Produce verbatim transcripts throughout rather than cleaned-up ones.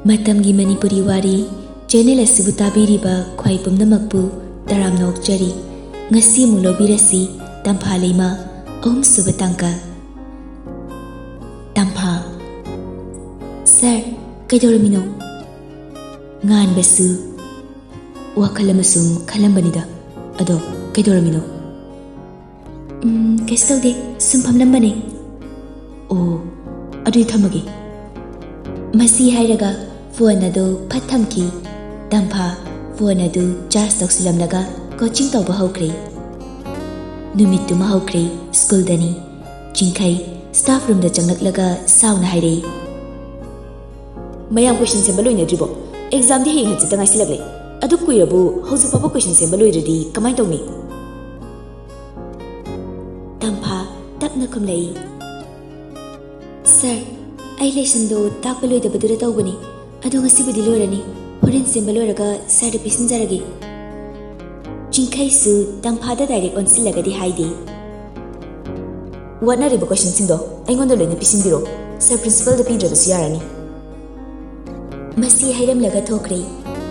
ꯃꯇꯝꯒꯤ ꯃꯅꯤꯄꯨꯔꯤ ꯋꯥꯔꯤ ꯆꯦꯅꯦꯜ ꯑꯁꯤꯕꯨ ꯇꯥꯕꯤꯔꯤꯕ ꯈ꯭ꯋꯥꯏ ꯄꯨꯝꯅꯃꯛꯄꯨ ꯇꯔꯥꯝꯅ ꯑꯣꯛꯆꯔꯤ꯫ ꯉꯁꯤ ꯑꯃꯨꯛ ꯂꯧꯕꯤꯔꯁꯤ ꯇꯝꯐꯥ ꯂꯩꯃ, ꯑꯍꯨꯝꯁꯨꯕ ꯇꯥꯡꯀꯛ꯫ ꯇꯝꯐꯥ, "ꯁꯥꯔ, ꯀꯩꯗꯧꯔꯝꯃꯤꯅꯣ?" ꯉꯥꯟꯕꯁꯨ ꯋꯥꯈꯜ ꯑꯃ ꯁꯨꯝ ꯈꯜꯂꯝꯕꯅꯤꯗ꯫ "ꯑꯗꯣ ꯀꯩꯗꯧꯔꯝꯃꯤꯅꯣ?" "ꯎꯝ, ꯀꯩꯁꯨ ꯇꯧꯗꯦ, ꯁꯨꯝ ꯐꯝꯂꯝꯕꯅꯦ꯫" "ꯑꯣ, ꯑꯗꯨꯗꯤ ꯊꯝꯃꯒꯦ꯫" ꯃꯁꯤ ꯍꯥꯏꯔꯒ ꯐꯣꯟ ꯑꯗꯨ ꯐꯠ ꯊꯝꯈꯤ꯫ ꯇꯝꯐꯥ ꯐꯣꯟ ꯑꯗꯨ ꯆꯥꯔꯖ ꯇꯧꯁꯤꯜꯂꯝꯂꯒ ꯀꯣꯆꯤꯡ ꯇꯧꯕ ꯍꯧꯈ꯭ꯔꯦ꯫ ꯅꯨꯃꯤꯠꯇꯨꯃ ꯍꯧꯈ꯭ꯔꯦ꯫ ꯁ꯭ꯀꯨꯜꯗꯅꯤ꯫ ꯆꯤꯡꯈꯩ ꯁ꯭ꯇꯥꯐ ꯔꯨꯝꯗ ꯆꯪꯂꯛꯂꯒ ꯁꯥꯎꯅ ꯍꯥꯏꯔꯛꯏ, "ꯃꯌꯥꯝ ꯀꯣꯏꯁꯟ ꯁꯦꯝꯕ ꯂꯣꯏꯅꯗ꯭ꯔꯤꯕꯣ? ꯑꯦꯛꯖꯥꯝꯗꯤ ꯍꯌꯦꯡ ꯍꯪꯆꯤꯠꯇ ꯉꯥꯏꯁꯤꯜꯂꯛꯂꯦ꯫ ꯑꯗꯨꯛ ꯀꯨꯏꯔꯕꯨ ꯍꯧꯖꯤꯛ ꯐꯥꯎꯕ ꯀꯣꯏꯁꯟ ꯁꯦꯝꯕ ꯂꯣꯏꯗ꯭ꯔꯗꯤ ꯀꯃꯥꯏꯅ ꯇꯧꯅꯤ?" ꯇꯝꯐꯥ ꯇꯞꯅ ꯈꯨꯝꯂꯛꯏ, "ꯁꯥꯔ, ꯑꯩ ꯂꯦꯁꯟꯗꯣ ꯇꯥꯛꯄ ꯂꯣꯏꯗꯕꯗꯨꯗ ꯇꯧꯕꯅꯤ꯫ ꯑꯗꯣ ꯉꯁꯤꯕꯨꯗꯤ ꯂꯣꯏꯔꯅꯤ꯫ ꯍꯣꯔꯦꯟ ꯁꯦꯝꯕ ꯂꯣꯏꯔꯒ ꯁꯥꯔꯗ ꯄꯤꯁꯤꯟꯖꯔꯒꯦ꯫" ꯆꯤꯡꯈꯩꯁꯨ ꯇꯝꯐꯥꯗ ꯗꯥꯏꯔꯦꯛ ꯑꯣꯟꯁꯤꯜꯂꯒꯗꯤ ꯍꯥꯏꯗꯦ꯫ "ꯋꯥꯠꯅꯔꯤꯕ ꯀꯣꯏꯁꯟꯁꯤꯡꯗꯣ ꯑꯩꯉꯣꯟꯗ ꯂꯣꯏꯅ ꯄꯤꯁꯤꯟꯕꯤꯔꯣ꯫ ꯁꯥꯔ ꯄ꯭ꯔꯤꯟꯁꯤꯄꯜꯗ ꯄꯤꯗ꯭ꯔꯕꯁꯨ ꯌꯥꯔꯅꯤ꯫" ꯃꯁꯤ ꯍꯥꯏꯔꯝꯂꯒ ꯊꯣꯛꯈ꯭ꯔꯦ꯫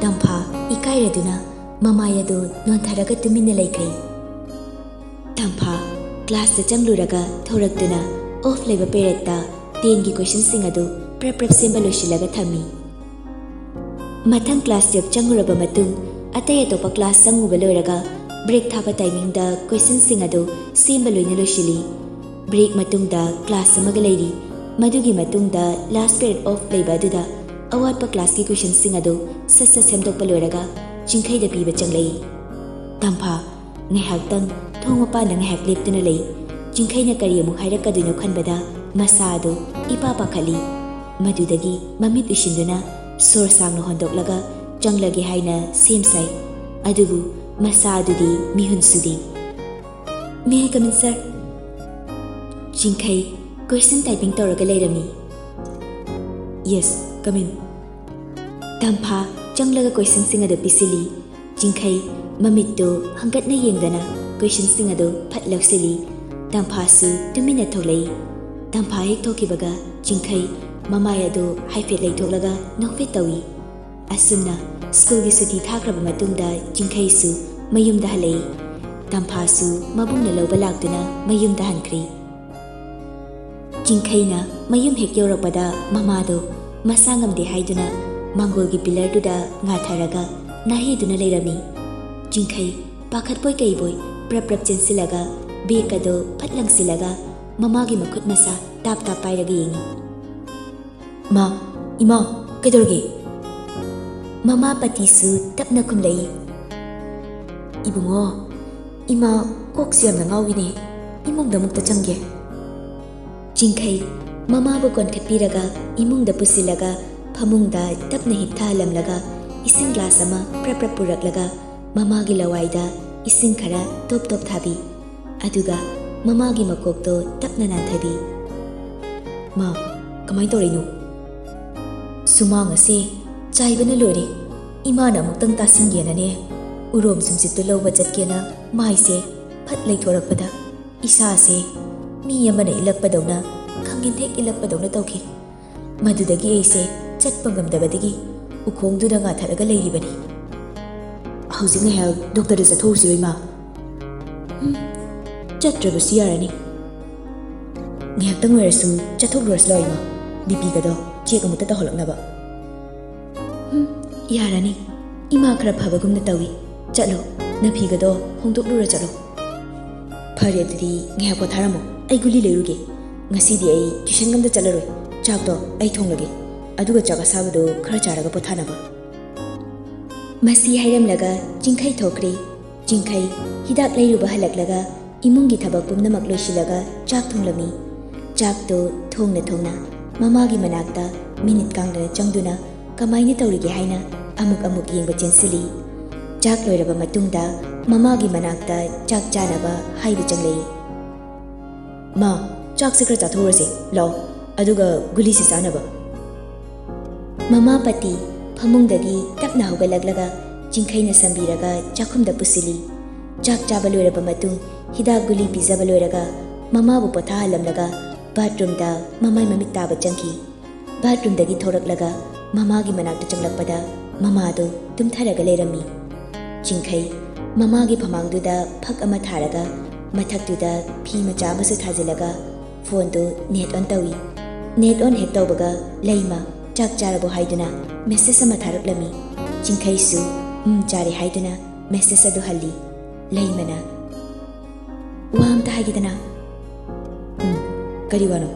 ꯇꯝꯐꯥ ꯏꯀꯥꯏꯔꯗꯨꯅ ꯃꯃꯥꯏ ꯑꯗꯨ ꯅꯣꯟꯊꯔꯒ ꯇꯨꯃꯤꯟꯅ ꯂꯩꯈ꯭ꯔꯦ꯫ ꯇꯝꯐꯥ ꯀ꯭ꯂꯥꯁꯇ ꯆꯪꯂꯨꯔꯒ ꯊꯣꯔꯛꯇꯨꯅ ꯑꯣꯐ ꯂꯩꯕ ꯄꯦꯔꯦꯠꯇ ꯇꯦꯟꯒꯤ ꯀꯣꯏꯁꯟꯁꯤꯡ ꯑꯗꯨ ꯄ꯭ꯔꯞ ꯄ꯭ꯔꯞ ꯁꯦꯝꯕ ꯂꯣꯏꯁꯤꯜꯂꯒ ꯊꯝꯃꯤ꯫ ꯃꯊꯪ ꯀ꯭ꯂꯥꯁ ꯇꯨꯌꯦꯜꯐ ꯆꯪꯉꯨꯔꯕ ꯃꯇꯨꯡ, ꯑꯇꯩ ꯑꯇꯣꯞꯄ ꯀ꯭ꯂꯥꯁ ꯆꯪꯉꯨꯕ ꯂꯣꯏꯔꯒ ꯕ꯭ꯔꯦꯛ ꯊꯥꯕ ꯇꯥꯏꯃꯤꯡꯗ ꯀꯣꯏꯁꯟꯁꯤꯡ ꯑꯗꯨ ꯁꯦꯝꯕ ꯂꯣꯏꯅ ꯂꯣꯏꯁꯤꯜꯂꯤ꯫ ꯕ꯭ꯔꯦꯛ ꯃꯇꯨꯡꯗ ꯀ꯭ꯂꯥꯁ ꯑꯃꯒ ꯂꯩꯔꯤ꯫ ꯃꯗꯨꯒꯤ ꯃꯇꯨꯡꯗ ꯂꯥꯁ ꯄꯦꯔꯦꯠ ꯑꯣꯐ ꯂꯩꯕ ꯑꯗꯨꯗ ꯑꯋꯥꯠꯄ ꯀ꯭ꯂꯥꯁꯀꯤ ꯀꯣꯏꯁꯟꯁꯤꯡ ꯑꯗꯨ ꯁꯠ ꯁꯠ ꯁꯦꯝꯗꯣꯛꯄ ꯂꯣꯏꯔꯒ ꯆꯤꯡꯈꯩꯗ ꯄꯤꯕ ꯆꯪꯂꯛꯏ꯫ ꯇꯝꯐꯥ ꯉꯥꯏꯍꯥꯛꯇꯪ ꯊꯣꯡ ꯃꯄꯥꯟꯗ ꯉꯥꯏꯍꯥꯛ ꯂꯦꯞꯇꯨꯅ ꯂꯩ꯫ ꯆꯤꯡꯈꯩꯅ ꯀꯔꯤ ꯑꯃꯨꯛ ꯍꯥꯏꯔꯛꯀꯗꯣꯏꯅꯣ ꯈꯟꯕꯗ ꯃꯁꯥ ꯑꯗꯨ ꯏꯄꯥ ꯄꯥꯈꯠꯂꯤ꯫ ꯃꯗꯨꯗꯒꯤ ꯃꯃꯤꯠ ꯎꯏꯁꯤꯟꯗꯨꯅ ꯁꯣꯔ ꯁꯥꯡꯅ ꯍꯣꯟꯗꯣꯛꯂꯒ ꯆꯪꯂꯒꯦ ꯍꯥꯏꯅ ꯁꯦꯝ ꯁꯥꯏ꯫ ꯑꯗꯨꯕꯨ ꯃꯁꯥ ꯑꯗꯨꯗꯤ ꯃꯤꯍꯨꯟ ꯁꯨꯗꯦ꯫ "May I come in, sir?" ꯆꯤꯡꯈꯩ ꯀꯣꯏꯁꯟ ꯇꯥꯏꯄꯤꯡ ꯇꯧꯔꯒ ꯂꯩꯔꯝꯃꯤ꯫ "Yes, come in." ꯇꯝꯐꯥ ꯆꯪꯂꯒ ꯀꯣꯏꯁꯟꯁꯤꯡ ꯑꯗꯨ ꯄꯤꯁꯤꯜꯂꯤ꯫ ꯆꯤꯡꯈꯩ ꯃꯃꯤꯠꯇꯨ ꯍꯪꯒꯠꯅ ꯌꯦꯡꯗꯅ ꯀꯣꯏꯁꯟꯁꯤꯡ ꯑꯗꯨ ꯐꯠ ꯂꯧꯁꯤꯜꯂꯤ꯫ ꯇꯝꯐꯥꯁꯨ ꯇꯨꯃꯤꯟꯅ ꯊꯣꯛꯂꯛꯏ꯫ ꯇꯝꯐꯥ ꯍꯦꯛ ꯊꯣꯛꯈꯤꯕꯒ ꯆꯤꯡꯈꯩ ꯃꯃꯥꯏ ꯑꯗꯨ ꯍꯥꯏꯐꯦꯠ ꯂꯩꯊꯣꯛꯂꯒ ꯅꯣꯛꯐꯦꯠ ꯇꯧꯏ꯫ ꯑꯁꯨꯝꯅ ꯁ꯭ꯀꯨꯜꯒꯤ ꯁꯨꯇꯤ ꯊꯥꯈ꯭ꯔꯕ ꯃꯇꯨꯡꯗ ꯆꯤꯡꯈꯩꯁꯨ ꯃꯌꯨꯝꯗ ꯍꯜꯂꯛꯏ꯫ ꯇꯝꯐꯥꯁꯨ ꯃꯕꯨꯡꯅ ꯂꯧꯕ ꯂꯥꯛꯇꯨꯅ ꯃꯌꯨꯝꯗ ꯍꯟꯈ꯭ꯔꯤ꯫ ꯆꯤꯡꯈꯩꯅ ꯃꯌꯨꯝ ꯍꯦꯛ ꯌꯧꯔꯛꯄꯗ ꯃꯃꯥꯗꯣ ꯃꯁꯥ ꯉꯝꯗꯦ ꯍꯥꯏꯗꯨꯅ ꯃꯥꯡꯒꯣꯜꯒꯤ ꯄꯤꯂꯔꯗꯨꯗ ꯉꯥꯊꯔꯒ ꯅꯥꯍꯦꯗꯨꯅ ꯂꯩꯔꯝꯃꯤ꯫ ꯆꯤꯡꯈꯩ ꯄꯥꯈꯠꯄꯣꯏ ꯀꯩꯕꯣꯏ ꯄ꯭ꯔꯞ ꯄ꯭ꯔꯞ ꯆꯦꯟꯁꯤꯜꯂꯒ ꯕꯦꯒ ꯑꯗꯣ ꯐꯠ ꯂꯪꯁꯤꯜꯂꯒ ꯃꯃꯥꯒꯤ ꯃꯈꯨꯠ ꯃꯁꯥ ꯇꯥꯞ ꯇꯥꯞ ꯄꯥꯏꯔꯒ ꯌꯦꯡꯉꯤ꯫ "ꯃꯥ, ꯏꯃꯥ, ꯀꯩꯗꯧꯔꯒꯦ?" ꯃꯃꯥ ꯄꯇꯤꯁꯨ ꯇꯞꯅ ꯈꯨꯝꯂꯛꯏ꯫ "ꯏꯕꯨꯡꯉꯣ, ꯏꯃꯥ ꯀꯣꯛꯁꯦ ꯌꯥꯝꯅ ꯉꯥꯎꯏꯅꯦ꯫ ꯏꯃꯨꯡꯗ ꯑꯃꯨꯛꯇ ꯆꯪꯒꯦ꯫" ꯆꯤꯡꯈꯩ ꯃꯃꯥꯕꯨ ꯀꯣꯟꯈꯠꯄꯤꯔꯒ ꯏꯃꯨꯡꯗ ꯄꯨꯁꯤꯜꯂꯒ ꯐꯃꯨꯡꯗ ꯇꯞꯅ ꯍꯤꯞꯊꯍꯜꯂꯝꯂꯒ ꯏꯁꯤꯡ ꯒ꯭ꯂꯥꯁ ꯑꯃ ꯄ꯭ꯔꯞ ꯄ꯭ꯔꯞ ꯄꯨꯔꯛꯂꯒ ꯃꯃꯥꯒꯤ ꯂꯋꯥꯏꯗ ꯏꯁꯤꯡ ꯈꯔ ꯇꯣꯞ ꯇꯣꯞ ꯊꯥꯕꯤ꯫ ꯑꯗꯨꯒ ꯃꯃꯥꯒꯤ ꯃꯀꯣꯛꯇꯣ ꯇꯞꯅ ꯅꯥꯟꯊꯕꯤ꯫ "ꯃꯥ, ꯀꯃꯥꯏꯅ ꯇꯧꯔꯤꯅꯣ?" "ꯁꯨꯃꯥꯡ ꯑꯁꯦ ꯆꯥꯏꯕꯅ ꯂꯣꯏꯔꯦ꯫ ꯏꯃꯥꯅ ꯑꯃꯨꯛꯇꯪ ꯇꯥꯁꯤꯟꯒꯦꯅꯅꯦ ꯎꯔꯣꯝ ꯁꯨꯝꯆꯤꯠꯇꯨ ꯂꯧꯕ ꯆꯠꯀꯦꯅ ꯃꯥꯏꯁꯦ ꯐꯠ ꯂꯩꯊꯣꯔꯛꯄꯗ ꯏꯁꯥꯁꯦ ꯃꯤ ꯑꯃꯅ ꯏꯜꯂꯛꯄꯗꯧꯅ, ꯈꯪꯒꯤꯟ ꯍꯦꯛ ꯏꯜꯂꯛꯄꯗꯧꯅ ꯇꯧꯈꯤ꯫ ꯃꯗꯨꯗꯒꯤ ꯑꯩꯁꯦ ꯆꯠꯄ ꯉꯝꯗꯕꯗꯒꯤ ꯎꯈꯣꯡꯗꯨꯗ ꯉꯥꯊꯔꯒ ꯂꯩꯔꯤꯕꯅꯤ꯫" "ꯍꯧꯖꯤꯛ ꯉꯥꯏꯍꯥꯛ ꯗꯣꯛꯇꯔꯗ ꯆꯠꯊꯣꯛꯎꯁꯤꯔꯣ, ꯏꯃꯥ?" "ꯎꯝ, ꯆꯠꯇ꯭ꯔꯕꯁꯨ ꯌꯥꯔꯅꯤ꯫ ꯉꯥꯏꯍꯥꯛꯇꯪ ꯑꯣꯏꯔꯁꯨ ꯆꯠꯊꯣꯛꯂꯨꯔꯁꯤ ꯂꯥꯎ, ꯏꯃꯥ꯫ ꯕꯤ ꯄꯤꯒꯗꯣ ꯆꯦꯛ ꯑꯃꯨꯛꯇ ꯇꯧꯍꯜꯂꯛꯅꯕ꯫" "ꯎꯝ, ꯌꯥꯔꯅꯤ꯫ ꯏꯃꯥ ꯈꯔ ꯐꯕꯒꯨꯝꯅ ꯇꯧꯏ꯫ ꯆꯠꯂꯣ, ꯅꯐꯤꯒꯗꯣ ꯍꯣꯡꯗꯣꯛꯂꯨꯔ ꯆꯠꯂꯣ꯫" "ꯐꯔꯦ, ꯑꯗꯨꯗꯤ ꯉꯥꯏꯍꯥꯛ ꯄꯣꯊꯥꯔꯝꯃꯣ꯫ ꯑꯩ ꯒꯨꯂꯤ ꯂꯩꯔꯨꯒꯦ꯫ ꯉꯁꯤꯗꯤ ꯑꯩ ꯇ꯭ꯌꯨꯁꯟꯒ ꯑꯝꯇ ꯆꯠꯂꯔꯣꯏ꯫ ꯆꯥꯛꯇꯣ ꯑꯩ ꯊꯣꯡꯂꯒꯦ꯫ ꯑꯗꯨꯒ ꯆꯥꯛ ꯑꯁꯥꯕꯗꯣ ꯈꯔ ꯆꯥꯔꯒ ꯄꯣꯊꯥꯅꯕ꯫" ꯃꯁꯤ ꯍꯥꯏꯔꯝꯂꯒ ꯆꯤꯡꯈꯩ ꯊꯣꯛꯈ꯭ꯔꯦ꯫ ꯆꯤꯡꯈꯩ ꯍꯤꯗꯥꯛ ꯂꯩꯔꯨꯕ ꯍꯜꯂꯛꯂꯒ ꯏꯃꯨꯡꯒꯤ ꯊꯕꯛ ꯄꯨꯝꯅꯃꯛ ꯂꯣꯏꯁꯤꯜꯂꯒ ꯆꯥꯛ ꯊꯣꯡꯂꯝꯃꯤ꯫ ꯆꯥꯛꯇꯨ ꯊꯣꯡꯅ ꯊꯣꯡꯅ ꯃꯃꯥꯒꯤ ꯃꯅꯥꯛꯇ ꯃꯤꯅꯤꯠ ꯀꯥꯡꯗꯅ ꯆꯪꯗꯨꯅ ꯀꯃꯥꯏꯅ ꯇꯧꯔꯤꯒꯦ ꯍꯥꯏꯅ ꯑꯃꯨꯛ ꯑꯃꯨꯛ ꯌꯦꯡꯕ ꯆꯦꯟꯁꯤꯜꯂꯤ꯫ ꯆꯥꯛ ꯂꯣꯏꯔꯕ ꯃꯇꯨꯡꯗ ꯃꯃꯥꯒꯤ ꯃꯅꯥꯛꯇ ꯆꯥꯛ ꯆꯥꯅꯕ ꯍꯥꯏꯕ ꯆꯪꯂꯛꯏ꯫ "ꯃꯥ, ꯆꯥꯛꯁꯦ ꯈꯔ ꯆꯥꯊꯣꯛꯎꯔꯁꯦ, ꯂꯥꯛꯑꯣ, ꯑꯗꯨꯒ ꯒꯨꯂꯤꯁꯦ ꯆꯥꯅꯕ꯫" ꯃꯃꯥ ꯄꯇꯤ ꯐꯃꯨꯡꯗꯒꯤ ꯇꯞꯅ ꯍꯧꯒꯠꯂꯛꯂꯒ ꯆꯤꯡꯈꯩꯅ ꯁꯝꯕꯤꯔꯒ ꯆꯥꯛꯈꯨꯝꯗ ꯄꯨꯁꯤꯜꯂꯤ꯫ ꯆꯥꯛ ꯆꯥꯕ ꯂꯣꯏꯔꯕ ꯃꯇꯨꯡ ꯍꯤꯗꯥꯛ ꯒꯨꯂꯤ ꯄꯤꯖꯕ ꯂꯣꯏꯔꯒ ꯃꯃꯥꯕꯨ ꯄꯣꯊꯥꯍꯜꯂꯝꯂꯒ ꯕꯥꯠꯔꯨꯝꯗ ꯃꯃꯥꯏ ꯃꯃꯤꯠ ꯇꯥꯕ ꯆꯪꯈꯤ꯫ ꯕꯥꯠꯔꯨꯝꯗꯒꯤ ꯊꯣꯔꯛꯂꯒ ꯃꯃꯥꯒꯤ ꯃꯅꯥꯛꯇ ꯆꯪꯂꯛꯄꯗ ꯃꯃꯥꯗꯣ ꯇꯨꯝꯊꯔꯒ ꯂꯩꯔꯝꯃꯤ꯫ ꯆꯤꯡꯈꯩ ꯃꯃꯥꯒꯤ ꯐꯃꯥꯡꯗꯨꯗ ꯐꯛ ꯑꯃ ꯊꯥꯔꯒ ꯃꯊꯛꯇꯨꯗ ꯐꯤ ꯃꯆꯥ ꯑꯃꯁꯨ ꯊꯥꯖꯤꯜꯂꯒ ꯐꯣꯟꯗꯨ ꯅꯦꯠ ꯑꯣꯟ ꯇꯧꯏ꯫ ꯅꯦꯠ ꯑꯣꯟ ꯍꯦꯛ ꯇꯧꯕꯒ ꯂꯩꯃ "ꯆꯥꯛ ꯆꯥꯔꯕꯣ?" ꯍꯥꯏꯗꯨꯅ ꯃꯦꯁꯦꯖ ꯑꯃ ꯊꯥꯔꯛꯂꯝꯃꯤ꯫ ꯆꯤꯡꯈꯩꯁꯨ "ꯎꯝ, ꯆꯥꯔꯦ" ꯍꯥꯏꯗꯨꯅ ꯃꯦꯁꯦꯖ ꯑꯗꯨ ꯍꯜꯂꯤ꯫ ꯂꯩꯃꯅ "ꯋꯥ ꯑꯝꯇ ꯍꯥꯏꯒꯦꯗꯅ?" "ꯎꯝ, ꯀꯔꯤ ꯋꯥꯅꯣ?"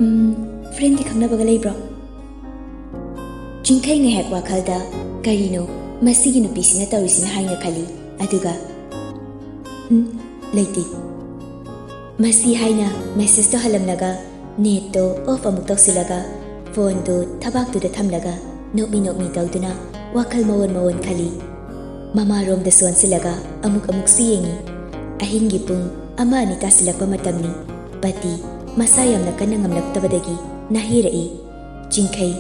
"ꯎꯝ, ꯐ꯭ꯔꯦꯟꯒꯤ ꯈꯪꯅꯕꯒ ꯂꯩꯕ꯭ꯔꯣ?" ꯆꯤꯡꯈꯩ ꯉꯥꯏꯍꯥꯛ ꯋꯥꯈꯜꯗ "ꯀꯔꯤꯅꯣ ꯃꯁꯤꯒꯤ ꯅꯨꯄꯤꯁꯤꯅ ꯇꯧꯔꯤꯁꯤꯅ?" ꯍꯥꯏꯅ ꯈꯜꯂꯤ꯫ ꯑꯗꯨꯒ "ꯎꯝ, ꯂꯩꯇꯦ" ꯃꯁꯤ ꯍꯥꯏꯅ ꯃꯦꯁꯦꯖꯇꯣ ꯍꯜꯂꯝꯂꯒ ꯅꯦꯠꯇꯣ ꯑꯣꯐ ꯑꯃꯨꯛ ꯇꯧꯁꯤꯜꯂꯒ ꯐꯣꯟꯗꯨ ꯊꯕꯥꯛꯇꯨꯗ ꯊꯝꯂꯒ ꯅꯣꯛꯃꯤ ꯅꯣꯛꯃꯤ ꯇꯧꯗꯨꯅ ꯋꯥꯈꯜ ꯃꯑꯣꯟ ꯃꯑꯣꯟ ꯈꯜꯂꯤ꯫ ꯃꯃꯥꯔꯣꯝꯗꯁꯨ ꯑꯣꯟꯁꯤꯜꯂꯒ ꯑꯃꯨꯛ ꯑꯃꯨꯛꯁꯨ ꯌꯦꯡꯉꯤ꯫ ꯑꯍꯤꯡꯒꯤ ꯄꯨꯡ ꯑꯃ ꯑꯅꯤ ꯇꯥꯁꯤꯜꯂꯛꯄ ꯃꯇꯝꯅꯤ꯫ ꯄꯇꯤ ꯃꯁꯥ ꯌꯥꯝꯅ ꯀꯟꯅ ꯉꯝꯂꯛꯇꯕꯗꯒꯤ ꯅꯥꯍꯦꯔꯛꯏ꯫ ꯆꯤꯡꯈꯩ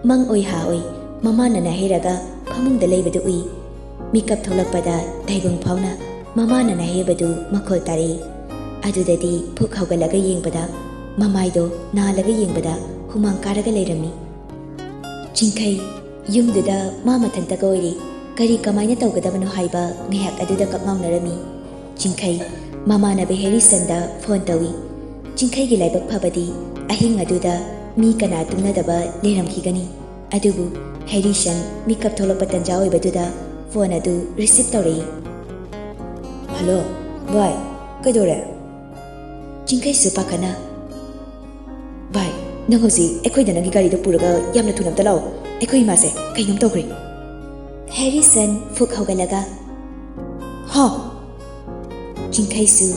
ꯃꯪ ꯑꯣꯏ ꯍꯥ ꯑꯣꯏ ꯃꯃꯥꯅ ꯅꯥꯍꯦꯔꯒ ꯐꯃꯨꯡꯗ ꯂꯩꯕꯗꯨ ꯎꯏ꯫ ꯃꯤꯀꯞ ꯊꯣꯛꯂꯛꯄꯗ ꯇꯥꯏꯕꯪ ꯐꯥꯎꯅ ꯃꯃꯥꯅ ꯅꯥꯍꯦꯕꯗꯨ ꯃꯈꯣꯜ ꯇꯥꯔꯛꯏ꯫ ꯑꯗꯨꯗꯗꯤ ꯐꯨꯛ ꯍꯧꯒꯠꯂꯒ ꯌꯦꯡꯕꯗ ꯃꯃꯥꯏꯗꯣ ꯅꯥꯜꯂꯒ ꯌꯦꯡꯕꯗ ꯍꯨꯃꯥꯡ ꯀꯥꯔꯒ ꯂꯩꯔꯝꯃꯤ꯫ ꯆꯤꯡꯈꯩ ꯌꯨꯝꯗꯨꯗ ꯃꯥ ꯃꯊꯟꯇꯒ ꯑꯣꯏꯔꯤ꯫ ꯀꯔꯤ ꯀꯃꯥꯏꯅ ꯇꯧꯒꯗꯕꯅꯣ ꯍꯥꯏꯕ ꯉꯥꯏꯍꯥꯛ ꯑꯗꯨꯗ ꯀꯛꯉꯥꯎꯅꯔꯝꯃꯤ꯫ ꯆꯤꯡꯈꯩ ꯃꯃꯥꯟꯅꯕ ꯍꯦꯔꯤꯁꯟꯗ ꯐꯣꯟ ꯇꯧꯏ꯫ ꯆꯤꯡꯈꯩꯒꯤ ꯂꯥꯏꯕꯛ ꯐꯕꯗꯤ ꯑꯍꯤꯡ ꯑꯗꯨꯗ ꯃꯤ ꯀꯅꯥ ꯇꯨꯝꯅꯗꯕ ꯂꯩꯔꯝꯈꯤꯒꯅꯤ꯫ ꯑꯗꯨꯕꯨ ꯍꯦꯔꯤꯁꯟ ꯃꯤꯀꯞ ꯊꯣꯛꯂꯛꯄ ꯇꯟꯖꯥ ꯑꯣꯏꯕꯗꯨꯗ ꯐꯣꯟ ꯑꯗꯨ ꯔꯤꯁꯤꯞ ꯇꯧꯔꯛꯏ꯫ "ꯍꯜꯂꯣ, ꯚꯥꯏ, ꯀꯩꯗꯧꯔꯦ?" ꯆꯤꯡꯈꯩꯁꯨ ꯄꯥꯈꯠꯅ, "ꯚꯥꯏ, ꯅꯪ ꯍꯧꯖꯤꯛ ꯑꯩꯈꯣꯏꯗ ꯅꯪꯒꯤ ꯒꯥꯔꯤꯗꯣ ꯄꯨꯔꯒ ꯌꯥꯝꯅ ꯊꯨꯅ ꯑꯝꯇ ꯂꯥꯛꯑꯣ꯫ ꯑꯩꯈꯣꯏ ꯏꯃꯥꯁꯦ ꯀꯩꯅꯣꯝ ꯇꯧꯈ꯭ꯔꯦ꯫" ꯍꯦꯔꯤꯁꯟ ꯐꯨꯛ ꯍꯧꯒꯠꯂꯒ, "ꯍꯥ?" ꯆꯤꯡꯈꯩꯁꯨ,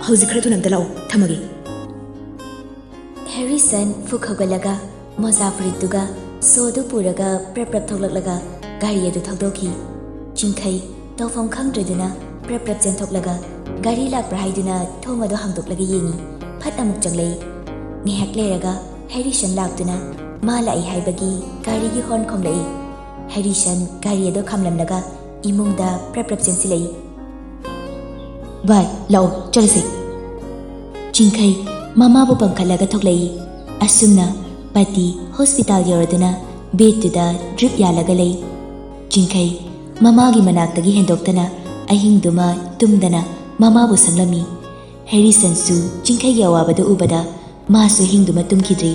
"ꯍꯧꯖꯤꯛ ꯈꯔ ꯊꯨꯅ ꯑꯝꯇ ꯂꯥꯛꯑꯣ, ꯊꯝꯃꯒꯦ꯫" ꯍꯦꯔꯤꯁꯟ ꯐꯨꯛ ꯍꯧꯒꯠꯂꯒ ꯃꯣꯖꯥ ꯐꯨꯔꯤꯠꯇꯨꯒ ꯁꯣꯗꯨ ꯄꯨꯔꯒ ꯄ꯭ꯔꯞ ꯄ꯭ꯔꯞ ꯊꯣꯛꯂꯛꯂꯒ ꯒꯥꯔꯤ ꯑꯗꯨ ꯊꯧꯗꯣꯛꯈꯤ꯫ ꯆꯤꯡꯈꯩ ꯇꯧꯐꯝ ꯈꯪꯗ꯭ꯔꯗꯨꯅ ꯄ꯭ꯔꯞ ꯄ꯭ꯔꯞ ꯆꯦꯟꯊꯣꯛꯂꯒ ꯒꯥꯔꯤ ꯂꯥꯛꯄ꯭ꯔꯥ ꯍꯥꯏꯗꯨꯅ ꯊꯣꯡ ꯑꯗꯨ ꯍꯥꯡꯗꯣꯛꯂꯒ ꯌꯦꯡꯉꯤ꯫ ꯐꯠ ꯑꯃꯨꯛ ꯆꯪꯂꯛꯏ꯫ ꯉꯥꯏꯍꯥꯛ ꯂꯩꯔꯒ ꯍꯦꯔꯤꯁꯟ ꯂꯥꯛꯇꯨꯅ ꯃꯥ ꯂꯥꯛꯏ ꯍꯥꯏꯕꯒꯤ ꯒꯥꯔꯤꯒꯤ ꯍꯣꯔꯟ ꯈꯣꯡꯂꯛꯏ꯫ ꯍꯦꯔꯤꯁꯟ ꯒꯥꯔꯤ ꯑꯗꯨ ꯈꯥꯝꯂꯝꯂꯒ ꯏꯃꯨꯡꯗ ꯄ꯭ꯔꯞ ꯄ꯭ꯔꯞ ꯆꯦꯟꯁꯤꯜꯂꯛꯏ꯫ "ꯚꯥꯏ, ꯂꯥꯛꯑꯣ, ꯆꯠꯂꯁꯤ꯫" ꯆꯤꯡꯈꯩ ꯃꯃꯥꯕꯨ ꯄꯝꯈꯠꯂꯒ ꯊꯣꯛꯂꯛꯏ꯫ ꯑꯁꯨꯝꯅ ꯄꯇꯤ ꯍꯣꯁꯄꯤꯇꯥꯜ ꯌꯧꯔꯗꯨꯅ ꯕꯦꯗꯇꯨꯗ ꯗ꯭ꯔꯤꯞ ꯌꯥꯜꯂꯒ ꯂꯩ꯫ ꯆꯤꯡꯈꯩ ꯃꯃꯥꯒꯤ ꯃꯅꯥꯛꯇꯒꯤ ꯍꯦꯟꯗꯣꯛꯇꯅ ꯑꯍꯤꯡꯗꯨꯃ ꯇꯨꯝꯗꯅ ꯃꯃꯥꯕꯨ ꯁꯪꯂꯝꯃꯤ꯫ ꯍꯦꯔꯤꯁꯟꯁꯨ ꯆꯤꯡꯈꯩꯒꯤ ꯑꯋꯥꯕꯗꯨ ꯎꯕꯗ ꯃꯥꯁꯨ ꯑꯍꯤꯡꯗꯨꯃ ꯇꯨꯝꯈꯤꯗ꯭ꯔꯤ꯫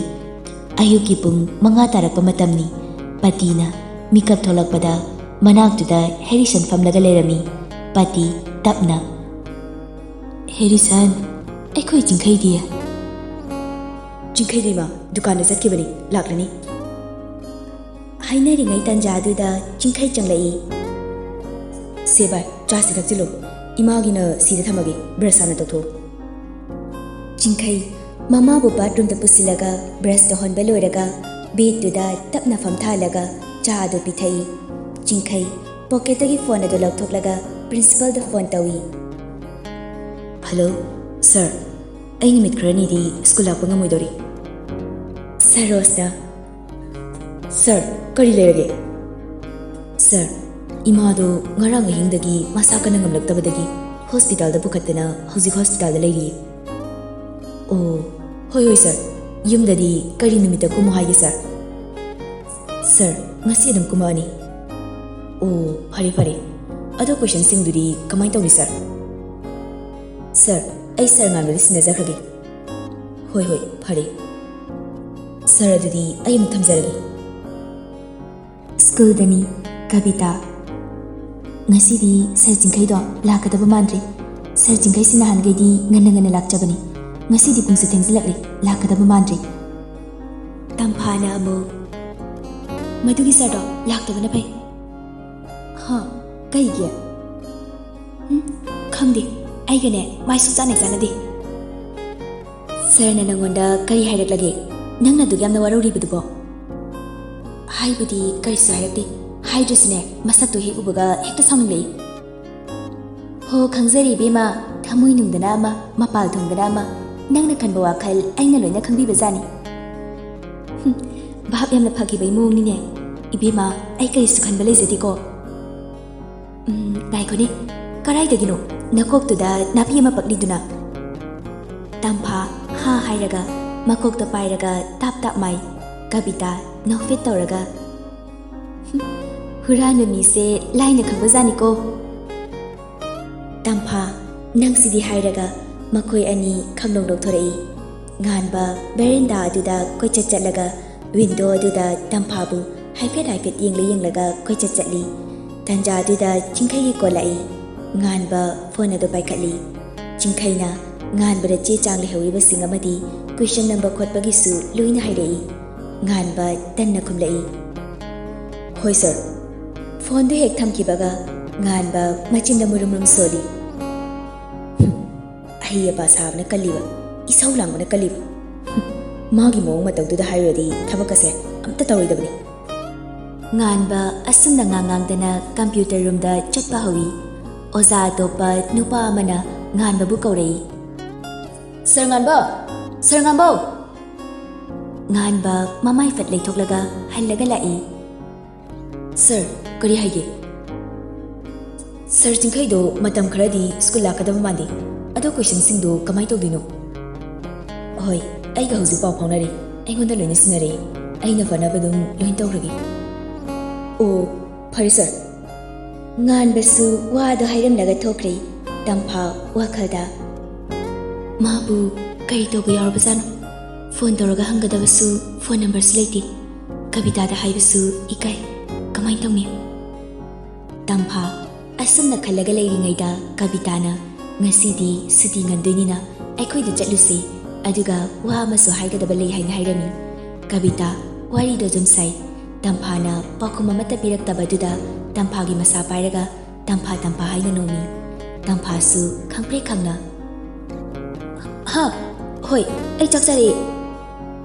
ꯑꯌꯨꯛꯀꯤ ꯄꯨꯡ ꯃꯉꯥ ꯇꯥꯔꯛꯄ ꯃꯇꯝꯅꯤ꯫ ꯄꯇꯤꯅ ꯃꯤꯀꯞ ꯊꯣꯛꯂꯛꯄꯗ ꯃꯅꯥꯛꯇꯨꯗ ꯍꯦꯔꯤꯁꯟ ꯐꯝꯂꯒ ꯂꯩꯔꯝꯃꯤ꯫ ꯄꯇꯤ ꯇꯞꯅ, "ꯍꯦꯔꯤꯁꯟ, ꯑꯩꯈꯣꯏ ꯆꯤꯡꯈꯩꯗꯤ?" "ꯆꯤꯡꯈꯩꯗꯤ ꯏꯃꯥ, ꯗꯨꯀꯥꯟꯗ ꯆꯠꯈꯤꯕꯅꯤ, ꯂꯥꯛꯂꯅꯤ꯫" ꯍꯥꯏꯅꯔꯤꯉꯩ ꯇꯥꯟꯖꯥꯗꯨꯗ ꯆꯤꯡꯈꯩ ꯆꯪꯂꯛꯏ꯫ "ꯁꯦ ꯚꯥꯏ, ꯆꯥꯁꯤ ꯊꯛꯆꯤꯜꯂꯨ꯫ ꯏꯃꯥꯒꯤꯅ ꯁꯤꯗ ꯊꯝꯃꯒꯦ, ꯕ꯭ꯔꯁ ꯍꯥꯟꯅ ꯇꯧꯊꯣꯛꯎ꯫" ꯆꯤꯡꯈꯩ ꯃꯃꯥꯕꯨ ꯕꯥꯠꯔꯨꯝꯗ ꯄꯨꯁꯤꯜꯂꯒ ꯕ꯭ꯔꯁ ꯇꯧꯍꯟꯕ ꯂꯣꯏꯔꯒ ꯕꯦꯗꯇꯨꯗ ꯇꯞꯅ ꯐꯝꯊꯍꯜꯂꯒ ꯆꯥ ꯑꯗꯨ ꯄꯤꯊꯛꯏ꯫ ꯆꯤꯡꯈꯩ ꯄꯣꯀꯦꯠꯇꯒꯤ ꯐꯣꯟ ꯑꯗꯨ ꯂꯧꯊꯣꯛꯂꯒ ꯄ꯭ꯔꯤꯟꯁꯤꯄꯜꯗ ꯐꯣꯟ ꯇꯧꯏ꯫ "ꯍꯜꯂꯣ, ꯁꯥꯔ꯫ ꯑꯩ ꯅꯨꯃꯤꯠ ꯈꯔꯅꯤꯗꯤ ꯁ꯭ꯀꯨꯜ ꯂꯥꯛꯄ ꯉꯝꯃꯣꯏꯗꯧꯔꯤ꯫" ꯁꯥꯔ ꯔꯣꯁꯅ, "ꯁꯥꯔ, ꯀꯔꯤ ꯂꯩꯔꯒꯦ?" "ꯁꯥꯔ, ꯏꯃꯥꯗꯣ ꯉꯔꯥꯡ ꯑꯍꯤꯡꯗꯒꯤ ꯃꯁꯥ ꯀꯟꯅ ꯉꯝꯂꯛꯇꯕꯗꯒꯤ ꯍꯣꯁꯄꯤꯇꯥꯜꯗ ꯄꯨꯈꯠꯇꯅ ꯍꯧꯖꯤꯛ ꯍꯣꯁꯄꯤꯇꯥꯜꯗ ꯂꯩꯔꯤꯌꯦ꯫" "ꯑꯣ, ꯍꯣꯏ ꯍꯣꯏ ꯁꯥꯔ, ꯌꯨꯝꯗꯗꯤ ꯀꯔꯤ ꯅꯨꯃꯤꯠꯇ ꯀꯨꯝꯃꯣ ꯍꯥꯏꯒꯦ ꯁꯥꯔ?" "ꯁꯥꯔ, ꯉꯁꯤ ꯑꯗꯨꯝ ꯀꯨꯝꯃꯛꯑꯅꯤ꯫" "ꯑꯣ, ꯐꯔꯦ ꯐꯔꯦ꯫ ꯑꯗꯣ ꯀꯣꯏꯁꯟꯁꯤꯡꯗꯨꯗꯤ ꯀꯃꯥꯏꯅ ꯇꯧꯅꯤ ꯁꯥꯔ?" "ꯁꯥꯔ, ꯑꯩ ꯁꯥꯔ ꯉꯥꯟꯕꯗ ꯁꯤꯟꯅꯖꯈ꯭ꯔꯒꯦ꯫" "ꯍꯣꯏ ꯍꯣꯏ, ꯐꯔꯦ꯫ ꯁꯥꯔ, ꯑꯗꯨꯗꯤ ꯑꯩ ꯑꯃꯨꯛ ꯊꯝꯖꯔꯒꯦ꯫" ꯁ꯭ꯀꯨꯜꯗꯅꯤ꯫ ꯀꯕꯤꯇꯥ, "ꯉꯁꯤꯗꯤ ꯁꯥꯔ ꯆꯤꯡꯈꯩꯗꯣ ꯂꯥꯛꯀꯗꯕ ꯃꯥꯟꯗ꯭ꯔꯦ꯫ ꯁꯥꯔ ꯆꯤꯡꯈꯩꯁꯤ ꯅꯍꯥꯟꯈꯩꯗꯤ ꯉꯟꯅ ꯉꯟꯅ ꯂꯥꯛꯆꯕꯅꯤ꯫ ꯉꯁꯤꯗꯤ ꯄꯨꯡꯁꯨ ꯊꯦꯡꯖꯤꯜꯂꯛꯂꯦ, ꯂꯥꯛꯀꯗꯕ ꯃꯥꯟꯗ꯭ꯔꯦ꯫" ꯇꯝꯐꯥꯅ ꯑꯃꯨꯛ, "ꯃꯗꯨꯒꯤ ꯁꯥꯔꯗꯣ ꯂꯥꯛꯇꯕꯅ ꯐꯩ꯫" "ꯍꯥ? ꯀꯩꯒꯤ?" "ꯎꯝ, ꯈꯪꯗꯦ꯫ ꯑꯩꯒꯅꯦ ꯃꯥꯏ ꯁꯨꯡꯆꯥꯟ ꯍꯦꯛ ꯆꯥꯟꯅꯗꯦ꯫" "ꯁꯥꯔꯅ ꯅꯪꯉꯣꯟꯗ ꯀꯔꯤ ꯍꯥꯏꯔꯛꯂꯒꯦ? ꯅꯪꯅ ꯑꯗꯨꯛ ꯌꯥꯝꯅ ꯋꯥꯔꯧꯔꯤꯕꯗꯨꯕꯣ?" "ꯍꯥꯏꯕꯨꯗꯤ ꯀꯔꯤꯁꯨ ꯍꯥꯏꯔꯛꯇꯦ꯫ ꯍꯥꯏꯗ꯭ꯔꯁꯨꯅꯦ, ꯃꯁꯛꯇꯣ ꯍꯦꯛ ꯎꯕꯒ ꯍꯦꯛꯇ ꯁꯥꯎꯅꯤꯡꯂꯛꯏ꯫" "ꯍꯣ, ꯈꯪꯖꯔꯦ ꯏꯕꯦꯝꯃ, ꯊꯃꯣꯏ ꯅꯨꯡꯗꯅ ꯑꯃ, ꯃꯄꯥꯜ ꯊꯣꯡꯗꯅ ꯑꯃ, ꯅꯪꯅ ꯈꯟꯕ ꯋꯥꯈꯜ ꯑꯩꯅ ꯂꯣꯏꯅ ꯈꯪꯕꯤꯕꯖꯥꯠꯅꯤ꯫" "ꯍꯨꯝ, ꯚꯥꯞ ꯌꯥꯝꯅ ꯐꯈꯤꯕꯩ ꯃꯑꯣꯡꯅꯤꯅꯦ꯫ ꯏꯕꯦꯝꯃ, ꯑꯩ ꯀꯔꯤꯁꯨ ꯈꯟꯕ ꯂꯩꯖꯗꯦꯀꯣ꯫" "ꯎꯝ, ꯉꯥꯏꯈꯣꯅꯦ, ꯀꯔꯥꯏꯗꯒꯤꯅꯣ ꯅꯀꯣꯛꯇꯨꯗ ꯅꯥꯄꯤ ꯑꯃ ꯄꯛꯂꯤꯗꯨꯅ?" ꯇꯝꯐꯥ ꯍꯥ ꯍꯥꯏꯔꯒ ꯃꯀꯣꯛꯇ ꯄꯥꯏꯔꯒ ꯇꯥꯞ ꯇꯥꯞ ꯃꯥꯏ꯫ ꯀꯕꯤꯇꯥ ꯅꯣꯛꯐꯦꯠ ꯇꯧꯔꯒ, "ꯍꯨꯔꯥꯟꯕ ꯃꯤꯁꯦ ꯂꯥꯏꯅ ꯈꯪꯕꯖꯥꯠꯅꯤꯀꯣ꯫ ꯇꯝꯐꯥ, ꯅꯪꯁꯤꯗꯤ" ꯍꯥꯏꯔꯒ ꯃꯈꯣꯏ ꯑꯅꯤ ꯈꯪꯅꯣꯛ ꯅꯣꯛꯊꯣꯔꯛꯏ꯫ ꯉꯥꯟꯕ ꯕꯦꯔꯦꯟꯗꯥ ꯑꯗꯨꯗ ꯀꯣꯏꯆꯠ ꯆꯠꯂꯒ ꯋꯤꯟꯗꯣ ꯑꯗꯨꯗ ꯇꯝꯐꯥꯕꯨ ꯍꯥꯏꯐꯦꯠ ꯍꯥꯏꯐꯦꯠ ꯌꯦꯡꯂ ꯌꯦꯡꯂꯒ ꯀꯣꯏꯆꯠ ꯆꯠꯂꯤ꯫ ꯇꯟꯖꯥ ꯑꯗꯨꯗ ꯆꯤꯡꯈꯩꯒꯤ ꯀꯣꯜ ꯂꯥꯛꯏ꯫ ꯉꯥꯟꯕ ꯐꯣꯟ ꯑꯗꯨ ꯄꯥꯏꯈꯠꯂꯤ꯫ ꯆꯤꯡꯈꯩꯅ ꯉꯥꯟꯕꯗ ꯆꯦ ꯆꯥꯡ ꯂꯩꯍꯧꯔꯤꯕꯁꯤꯡ ꯑꯃꯗꯤ ꯀꯣꯏꯁꯟ ꯅꯝꯕ ꯈꯣꯠꯄꯒꯤꯁꯨ ꯂꯣꯏꯅ ꯍꯥꯏꯔꯛꯏ꯫ ꯉꯥꯟꯕ ꯇꯟꯅ ꯈꯨꯝꯂꯛꯏ, "ꯍꯣꯏ ꯁꯔ"꯫ ꯐꯣꯟꯗꯨ ꯍꯦꯛ ꯊꯝꯈꯤꯕꯒ ꯉꯥꯟꯕ ꯃꯆꯤꯟꯗ ꯃꯨꯔꯨꯝ ꯃꯨꯔꯨꯝ ꯁꯣꯜꯂꯤ꯫ "ꯍꯨꯝ, ꯑꯍꯩ ꯑꯄꯥ ꯁꯥꯕꯅ ꯀꯜꯂꯤꯕ, ꯏꯁꯧ ꯂꯥꯡꯕꯅ ꯀꯜꯂꯤꯕ꯫ ꯍꯨꯝ, ꯃꯥꯒꯤ ꯃꯑꯣꯡ ꯃꯇꯧꯗꯨꯗ ꯍꯥꯏꯔꯨꯔꯗꯤ ꯊꯕꯛ ꯑꯁꯦ ꯑꯝꯇ ꯇꯧꯔꯣꯏꯗꯕꯅꯤ"꯫ ꯉꯥꯟꯕ ꯑꯁꯨꯝꯅ ꯉꯥꯡ ꯉꯥꯡꯗꯅ ꯀꯝꯄ꯭ꯌꯨꯇꯔ ꯔꯨꯝꯗ ꯆꯠꯄ ꯍꯧꯏ꯫ ꯑꯣꯖꯥ ꯑꯇꯣꯞꯄ ꯅꯨꯄꯥ ꯑꯃꯅ ꯉꯥꯟꯕꯕꯨ ꯀꯧꯔꯛꯏ꯫ "ꯁꯔ ꯉꯥꯟꯕ! ꯁꯔ ꯉꯥꯟꯕ!" ꯉꯥꯟꯕ ꯃꯃꯥꯏ ꯐꯠ ꯂꯩꯊꯣꯛꯂꯒ ꯍꯜꯂꯒ ꯂꯥꯛꯏ꯫ "ꯁꯔ, ꯀꯔꯤ ꯍꯥꯏꯒꯦ?" "ꯁꯔ, ꯆꯤꯡꯈꯩꯗꯣ ꯃꯇꯝ ꯈꯔꯗꯤ ꯁ꯭ꯀꯨꯜ ꯂꯥꯛꯀꯗꯕ ꯃꯥꯟꯗꯦ꯫ ꯑꯗꯣ ꯀꯣꯏꯁꯟꯁꯤꯡꯗꯣ ꯀꯃꯥꯏ ꯇꯧꯗꯣꯏꯅꯣ?" "ꯍꯣꯏ, ꯑꯩꯒ ꯍꯧꯖꯤꯛ ꯄꯥꯎ ꯐꯥꯎꯅꯔꯤ꯫ ꯑꯩꯉꯣꯟꯗ ꯂꯣꯏꯅ ꯁꯤꯟꯅꯔꯛꯏ꯫ ꯑꯩꯅ ꯐꯅꯕ ꯑꯗꯨꯝ ꯂꯣꯏ ꯇꯧꯔꯒꯦ"꯫ "ꯑꯣ, ꯐꯔꯦ ꯁꯔ"꯫ ꯉꯥꯟꯕꯁꯨ ꯋꯥꯗꯣ ꯍꯥꯏꯔꯝꯂꯒ ꯊꯣꯛꯈ꯭ꯔꯦ꯫ ꯇꯝꯐꯥ ꯋꯥꯈꯜꯗ, "ꯃꯥꯕꯨ ꯀꯔꯤ ꯇꯧꯕ ꯌꯥꯎꯔꯕꯖꯥꯠꯅꯣ? ꯐꯣꯟ ꯇꯧꯔꯒ ꯍꯪꯒꯗꯕꯁꯨ ꯐꯣꯟ ꯅꯝꯕꯔꯁꯨ ꯂꯩꯇꯦ꯫ ꯀꯕꯤꯇꯥꯗ ꯍꯥꯏꯕꯁꯨ ꯏꯀꯥꯏ꯫ ꯀꯃꯥꯏ ꯇꯧꯅꯤ?" ꯇꯝꯐꯥ ꯑꯁꯨꯝꯅ ꯈꯜꯂꯒ ꯂꯩꯔꯤꯉꯩꯗ ꯀꯕꯤꯇꯥꯅ, "ꯉꯁꯤꯗꯤ ꯁꯨꯇꯤ ꯉꯟꯗꯣꯏꯅꯤꯅ ꯑꯩꯈꯣꯏꯗ ꯆꯠꯂꯨꯁꯤ, ꯑꯗꯨꯒ ꯋꯥ ꯑꯃꯁꯨ ꯍꯥꯏꯒꯗꯕ ꯂꯩ" ꯍꯥꯏꯅ ꯍꯥꯏꯔꯝꯃꯤ꯫ ꯀꯕꯤꯇꯥ ꯋꯥꯔꯤꯗꯣ ꯑꯗꯨꯝ ꯁꯥꯏ꯫ ꯇꯝꯐꯥꯅ ꯄꯥꯎꯈꯨꯝ ꯑꯃꯠꯇ ꯄꯤꯔꯛꯇꯕꯗꯨꯗ ꯇꯝꯐꯥꯒꯤ ꯃꯁꯥ ꯄꯥꯏꯔꯒ "ꯇꯝꯐꯥ, ꯇꯝꯐꯥ" ꯍꯥꯏꯅ ꯅꯣꯝꯃꯤ꯫ ꯇꯝꯐꯥꯁꯨ ꯈꯪꯄ꯭ꯔꯦꯛ ꯈꯪꯅ, "ꯍꯥ, ꯍꯣꯏ, ꯑꯩ ꯆꯥꯛ ꯆꯥꯔꯦ"꯫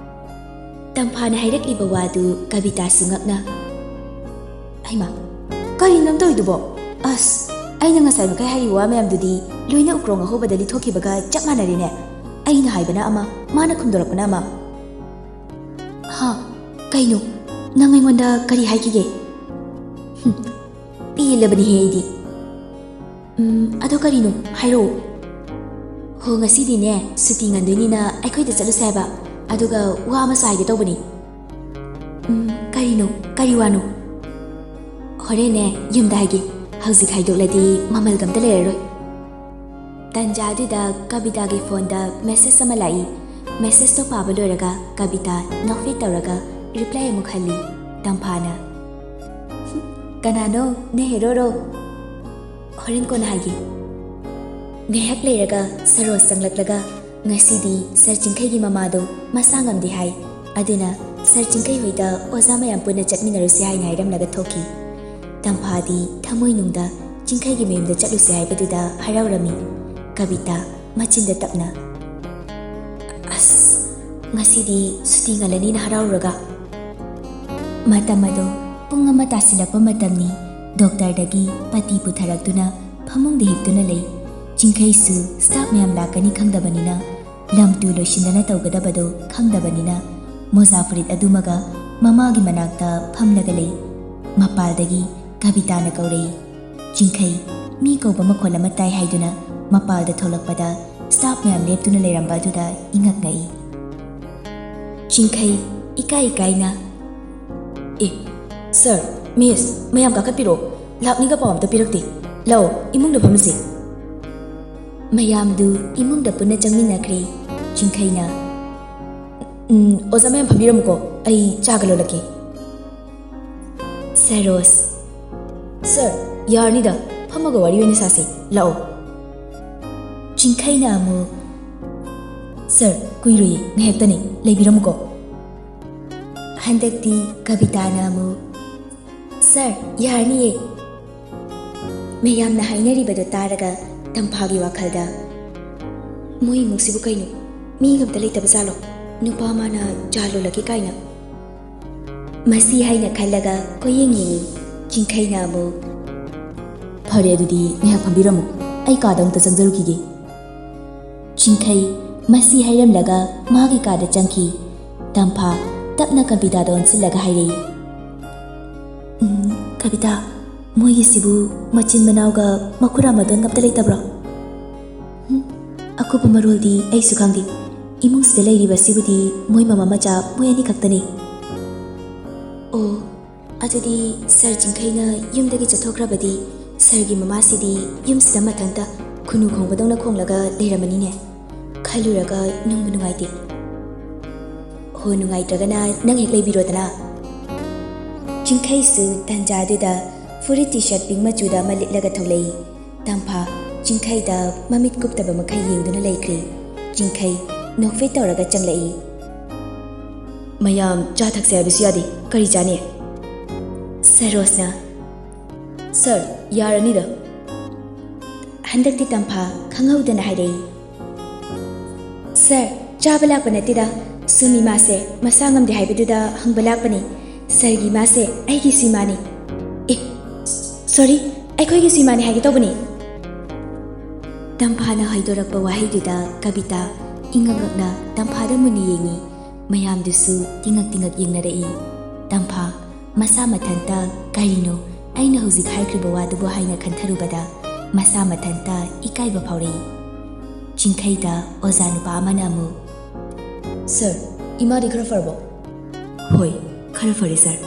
ꯇꯝꯐꯥꯅ ꯍꯥꯏꯔꯛꯂꯤꯕ ꯋꯥꯗꯨ ꯀꯕꯤꯇꯥꯁꯨ ꯉꯛꯅ, "ꯍꯩꯃꯥ, ꯀꯔꯤꯅꯣ ꯅꯪ ꯇꯧꯔꯤꯗꯨꯕꯣ? ꯑꯁ, ꯑꯩꯅ ꯉꯁꯥꯏ ꯃꯈꯩ ꯍꯥꯏꯔꯤꯕ ꯋꯥ ꯃꯌꯥꯝꯗꯨꯗꯤ ꯂꯣꯏꯅ ꯎꯀ꯭ꯔꯣꯡ ꯑꯍꯧꯕꯗ ꯂꯤꯊꯣꯛꯈꯤꯕꯒ ꯆꯞ ꯃꯥꯟꯅꯔꯦꯅꯦ꯫ ꯑꯩꯅ ꯍꯥꯏꯕꯅ ꯑꯃ, ꯃꯥꯅ ꯈꯨꯝꯗꯣꯔꯛꯄꯅ ꯑꯃ"꯫ "ꯍꯥ? ꯀꯩꯅꯣ? ꯅꯪ ꯑꯩꯉꯣꯟꯗ ꯀꯔꯤ ꯍꯥꯏꯈꯤꯒꯦ?" "ꯍꯨꯝ, ꯄꯦꯜꯂꯕꯅꯤꯍꯦ ꯑꯩꯗꯤ"꯫ "ꯎꯝ, ꯑꯗꯣ ꯀꯔꯤꯅꯣ? ꯍꯥꯏꯔꯛꯑꯣ"꯫ ꯍꯣ, ꯉꯁꯤꯗꯤꯅꯦ ꯁꯨꯇꯤ ꯉꯟꯗꯣꯏꯅꯤꯅ ꯑꯩꯈꯣꯏꯗ ꯆꯠꯂꯨꯁꯦ ꯍꯥꯏꯕ꯫ ꯑꯗꯨꯒ ꯋꯥ ꯑꯃꯁꯨ ꯍꯥꯏꯒꯦ ꯇꯧꯕꯅꯤ꯫ ꯎꯝ, ꯀꯔꯤꯅꯣ? ꯀꯔꯤ ꯋꯥꯅꯣ? ꯍꯣꯔꯦꯟꯅꯦ ꯌꯨꯝꯗ ꯍꯥꯏꯒꯦ꯫ ꯍꯧꯖꯤꯛ ꯍꯥꯏꯗꯣꯛꯂꯗꯤ ꯃꯃꯜꯒ ꯑꯝꯇ ꯂꯩꯔꯔꯣꯏ꯫ ꯇꯟꯖꯥꯗꯨꯗ ꯀꯕꯤꯇꯥꯒꯤ ꯐꯣꯟꯗ ꯃꯦꯁꯦꯖ ꯑꯃ ꯂꯥꯛꯏ꯫ ꯃꯦꯁꯦꯖꯇꯣ ꯄꯥꯕ ꯂꯣꯏꯔꯒ ꯀꯕꯤꯇꯥ ꯅꯣꯛꯐꯦꯠ ꯇꯧꯔꯒ ꯔꯤꯄ꯭ꯂꯥꯏ ꯑꯃꯨꯛ ꯍꯜꯂꯤ꯫ ꯇꯝꯐꯥꯅ, "ꯀꯅꯥꯅꯣ? ꯅꯣꯏ ꯍꯦꯔꯣꯔꯣ? ꯍꯣꯔꯦꯟ ꯀꯣꯟꯅ ꯍꯥꯏꯒꯦ"꯫ ꯉꯥꯏꯍꯥꯛ ꯂꯩꯔꯒ ꯁꯔꯣꯖ ꯆꯪꯂꯛꯂꯒ, "ꯉꯁꯤꯗꯤ ꯁꯥꯔ ꯆꯤꯡꯈꯩꯒꯤ ꯃꯃꯥꯗꯣ ꯃꯁꯥ ꯉꯝꯗꯦ ꯍꯥꯏ, ꯑꯗꯨꯅ ꯁꯥꯔ ꯆꯤꯡꯈꯩ ꯍꯣꯏꯗ ꯑꯣꯖꯥ ꯃꯌꯥꯝ ꯄꯨꯟꯅ ꯆꯠꯃꯤꯟꯅꯔꯨꯁꯤ" ꯍꯥꯏꯅ ꯍꯥꯏꯔꯝꯂꯒ ꯊꯣꯛꯈꯤ꯫ ꯇꯝꯐꯥꯗꯤ ꯊꯃꯣꯏꯅꯨꯡꯗ ꯆꯤꯡꯈꯩꯒꯤ ꯃꯌꯨꯝꯗ ꯆꯠꯂꯨꯁꯤ ꯍꯥꯏꯕꯗꯨꯗ ꯍꯔꯥꯎꯔꯝꯃꯤ꯫ ꯀꯕꯤꯇꯥ ꯃꯆꯤꯟꯗ ꯇꯞꯅ, "ꯑꯁ, ꯉꯁꯤꯗꯤ ꯁꯨꯇꯤ ꯉꯜꯂꯅꯤꯅ" ꯍꯔꯥꯎꯔꯒ꯫ ꯃꯇꯝ ꯑꯗꯣ ꯄꯨꯡ ꯑꯃ ꯇꯥꯁꯤꯜꯂꯛꯄ ꯃꯇꯝꯅꯤ꯫ ꯗꯣꯛꯇꯔꯗꯒꯤ ꯄꯇꯤ ꯄꯨꯊꯔꯛꯇꯨꯅ ꯐꯃꯨꯡꯗ ꯍꯤꯞꯇꯨꯅ ꯂꯩ꯫ ꯆꯤꯡꯈꯩꯁꯨ ꯁ꯭ꯇꯥꯐ ꯃꯌꯥꯝ ꯂꯥꯛꯀꯅꯤ ꯈꯪꯗꯕꯅꯤꯅ, ꯂꯝ ꯇꯨ ꯂꯣꯏꯁꯤꯟꯗꯅ ꯇꯧꯒꯗꯕꯗꯣ ꯈꯪꯗꯕꯅꯤꯅ, ꯃꯣꯖꯥ ꯐꯨꯔꯤꯠ ꯑꯗꯨꯃꯒ ꯃꯃꯥꯒꯤ ꯃꯅꯥꯛꯇ ꯐꯝꯂꯒ ꯂꯩ꯫ ꯃꯄꯥꯜꯗꯒꯤ ꯀꯕꯤꯇꯥꯅ ꯀꯧꯔꯛꯏ꯫ ꯆꯤꯡꯈꯩ, ꯃꯤ ꯀꯧꯕ ꯃꯈꯣꯜ ꯑꯃ ꯇꯥꯏ ꯍꯥꯏꯗꯨꯅ ꯃꯄꯥꯜꯗ ꯊꯣꯛꯂꯛꯄꯗ ꯁ꯭ꯇꯥꯐ ꯃꯌꯥꯝ ꯂꯦꯞꯇꯨꯅ ꯂꯩꯔꯝꯕ ꯑꯗꯨꯗ ꯏꯉꯛ ꯉꯛꯏ꯫ ꯆꯤꯡꯈꯩ, ꯏꯀꯥꯏ ꯏꯀꯥꯏꯅ, "ꯑꯦ, ꯁꯥꯔ, ꯃꯤꯁ, ꯃꯌꯥꯝ ꯀꯥꯈꯠꯄꯤꯔꯣ꯫ ꯂꯥꯛꯅꯤꯒ ꯄꯥꯎ ꯑꯝꯇ ꯄꯤꯔꯛꯇꯦ꯫ ꯂꯥꯛꯑꯣ, ꯏꯃꯨꯡꯗ ꯐꯝꯃꯁꯤ"꯫ ꯃꯌꯥꯝꯗꯨ ꯏꯃꯨꯡꯗ ꯄꯨꯟꯅ ꯆꯪꯃꯤꯟꯅꯈ꯭ꯔꯦ꯫ ꯆꯤꯡꯈꯩꯅ, "ꯎꯝ, ꯑꯣꯖꯥ ꯃꯌꯥꯝ ꯐꯝꯕꯤꯔꯝꯃꯨꯀꯣ, ꯑꯩ ꯆꯥꯒ ꯂꯣꯜꯂꯛꯀꯦ"꯫ ꯁꯔꯣꯖ, "ꯁꯥꯔ, ꯌꯥꯔꯅꯤꯗ, ꯐꯝꯃꯒ ꯋꯥꯔꯤ ꯑꯣꯏꯅ ꯁꯥꯁꯤ, ꯂꯥꯛꯑꯣ"꯫ ꯆꯤꯡꯈꯩꯅ ꯑꯃꯨꯛ, "ꯁꯥꯔ, ꯀꯨꯏꯔꯣꯏꯌꯦ, ꯉꯥꯏꯍꯥꯛꯇꯅꯤ, ꯂꯩꯕꯤꯔꯝꯃꯨꯀꯣ"꯫ ꯍꯟꯗꯛꯇꯤ ꯀꯕꯤꯇꯥꯅ ꯑꯃꯨꯛ, "ꯁꯥꯔ, ꯌꯥꯔꯅꯤꯌꯦ"꯫ ꯃꯌꯥꯝꯅ ꯍꯥꯏꯅꯔꯤꯕꯗꯨ ꯇꯥꯔꯒ ꯇꯝꯐꯥꯒꯤ ꯋꯥꯈꯜꯗ, "ꯃꯣꯏ ꯏꯃꯨꯡꯁꯤꯕꯨ ꯀꯩꯅꯣ, ꯃꯤꯒ ꯑꯝꯇ ꯂꯩꯇꯕ ꯖꯥꯠꯂꯣ? ꯅꯨꯄꯥ ꯃꯥꯅ ꯆꯥ ꯂꯣꯜꯂꯛꯀꯦ ꯀꯥꯏꯅ"꯫ ꯃꯁꯤ ꯍꯥꯏꯅ ꯈꯜꯂꯒ ꯀꯣꯏꯌꯦꯡ ꯌꯦꯡꯉꯤ꯫ ꯆꯤꯡꯈꯩꯅ ꯑꯃꯨꯛ, "ꯐꯔꯦ, ꯑꯗꯨꯗꯤ ꯉꯥꯏꯍꯥꯛ ꯐꯝꯕꯤꯔꯝꯃꯨ, ꯑꯩ ꯀꯥꯗ ꯑꯃꯨꯛꯇ ꯆꯪꯖꯔꯨꯈꯤꯒꯦ"꯫ ꯆꯤꯡꯈꯩ ꯃꯁꯤ ꯍꯥꯏꯔꯝꯂꯒ ꯃꯥꯒꯤ ꯀꯥꯗ ꯆꯪꯈꯤ꯫ ꯇꯝꯐꯥ ꯇꯞꯅ ꯀꯕꯤꯇꯥꯗ ꯑꯣꯟꯁꯤꯜꯂꯒ ꯍꯥꯏꯔꯛꯏ, "ꯎꯝ, ꯀꯕꯤꯇꯥ, ꯃꯣꯏꯒꯤꯁꯤꯕꯨ ꯃꯆꯤꯟ ꯃꯅꯥꯎꯒ ꯃꯈꯨꯔꯥ ꯃꯗꯣꯟꯒ ꯑꯝꯇ ꯂꯩꯇꯕ꯭ꯔꯣ?" "ꯎꯝ, ꯑꯀꯨꯞꯄ ꯃꯔꯣꯜꯗꯤ ꯑꯩꯁꯨ ꯈꯪꯗꯦ꯫ ꯏꯃꯨꯡꯁꯤꯗ ꯂꯩꯔꯤꯕꯁꯤꯕꯨꯗꯤ ꯃꯣꯏ ꯃꯃꯥ ꯃꯆꯥ ꯃꯣꯏ ꯑꯅꯤ ꯈꯛꯇꯅꯤ꯫ ꯑꯣ, ꯑꯗꯨꯗꯤ ꯁꯥꯔ ꯆꯤꯡꯈꯩꯅ ꯌꯨꯝꯗꯒꯤ ꯆꯠꯊꯣꯛꯈ꯭ꯔꯕꯗꯤ ꯁꯥꯔꯒꯤ ꯃꯃꯥꯁꯤꯗꯤ ꯌꯨꯝꯁꯤꯗ ꯃꯊꯟꯇ ꯈꯨꯅꯨ ꯈꯣꯡꯕꯗꯧꯅ ꯈꯣꯡꯂꯒ ꯂꯩꯔꯝꯃꯅꯤꯅꯦ꯫ ꯈꯜꯂꯨꯔꯒ ꯅꯨꯡꯕꯨ ꯅꯨꯡꯉꯥꯏꯇꯦ꯫ ꯍꯣ, ꯅꯨꯡꯉꯥꯏꯇ꯭ꯔꯒꯅ ꯅꯪ ꯍꯦꯛ ꯂꯩꯕꯤꯔꯣꯗꯅ꯫ ꯆꯤꯡꯈꯩꯁꯨ ꯇꯟꯖꯥꯗꯨꯗ ꯐꯨꯔꯤꯠ ꯇꯤ ꯁꯥꯔꯠ ꯄꯤꯡ ꯃꯆꯨꯗ ꯑꯃ ꯂꯤꯠꯂꯒ ꯊꯣꯛꯂꯛꯏ꯫ ꯇꯝꯐꯥ ꯆꯤꯡꯈꯩꯗ ꯃꯃꯤꯠ ꯀꯨꯞꯇꯕ ꯃꯈꯩ ꯌꯦꯡꯗꯨꯅ ꯂꯩꯈ꯭ꯔꯦ꯫ ꯆꯤꯡꯈꯩ ꯅꯣꯛꯐꯦꯠ ꯇꯧꯔꯒ ꯆꯪꯂꯛꯏ꯫ "ꯃꯌꯥꯝ ꯆꯥ ꯊꯛꯁꯦ ꯍꯥꯏꯕꯁꯨ ꯌꯥꯗꯦ, ꯀꯔꯤ ꯆꯥꯅꯤ?" ꯁꯔꯣꯁꯅ, "ꯁꯥꯔ, ꯌꯥꯔꯅꯤꯗ꯫" ꯍꯟꯗꯛꯇꯤ ꯇꯝꯐꯥ ꯈꯪꯍꯧꯗꯅ ꯍꯥꯏꯔꯛꯏ꯫ "ꯁꯥꯔ, ꯆꯥꯕ ꯂꯥꯛꯄ ꯅꯠꯇꯦꯗ, ꯁꯨꯝ ꯏꯃꯥꯁꯦ ꯃꯁꯥ ꯉꯝꯗꯦ ꯍꯥꯏꯕꯗꯨꯗ ꯍꯪꯕ ꯂꯥꯛꯄꯅꯤ꯫ ꯁꯥꯔꯒꯤ ꯏꯃꯥꯁꯦ ꯑꯩꯒꯤꯁꯨ ꯏꯃꯥꯅꯤ꯫ ꯑꯦ, ꯁꯣꯔꯤ, ꯑꯩꯈꯣꯏꯒꯤꯁꯨ ꯏꯃꯥꯅꯤ ꯍꯥꯏꯒꯦ ꯇꯧꯕꯅꯤ꯫" ꯇꯝꯐꯥꯅ ꯍꯥꯏꯗꯣꯔꯛꯄ ꯋꯥꯍꯩꯗꯨꯗ ꯀꯕꯤꯇꯥ ꯏꯉꯛ ꯉꯛꯅ ꯇꯝꯐꯥꯗ ꯃꯨꯟꯅ ꯌꯦꯡꯉꯤ꯫ ꯃꯌꯥꯝꯗꯨꯁꯨ ꯇꯤꯉꯛ ꯇꯤꯉꯛ ꯌꯦꯡꯅꯔꯛꯏ꯫ ꯇꯝꯐꯥ ꯃꯁꯥ ꯃꯊꯟꯇ, "ꯀꯔꯤꯅꯣ ꯑꯩꯅ ꯍꯧꯖꯤꯛ ꯍꯥꯏꯈ꯭ꯔꯤꯕ ꯋꯥꯗꯨꯕꯨ?" ꯍꯥꯏꯅ ꯈꯟꯊꯔꯨꯕꯗ ꯃꯁꯥ ꯃꯊꯟꯇ ꯏꯀꯥꯏꯕ ꯐꯥꯎꯔꯛꯏ꯫ ꯆꯤꯡꯈꯩꯗ ꯑꯣꯖꯥ ꯅꯨꯄꯥ ꯑꯃꯅ ꯑꯃꯨꯛ, "ꯁꯥꯔ, ꯏꯃꯥꯗꯤ ꯈꯔ ꯐꯔꯕꯣ?" "ꯍꯣꯏ, ꯈꯔ ꯐꯔꯦ ꯁꯥꯔ꯫"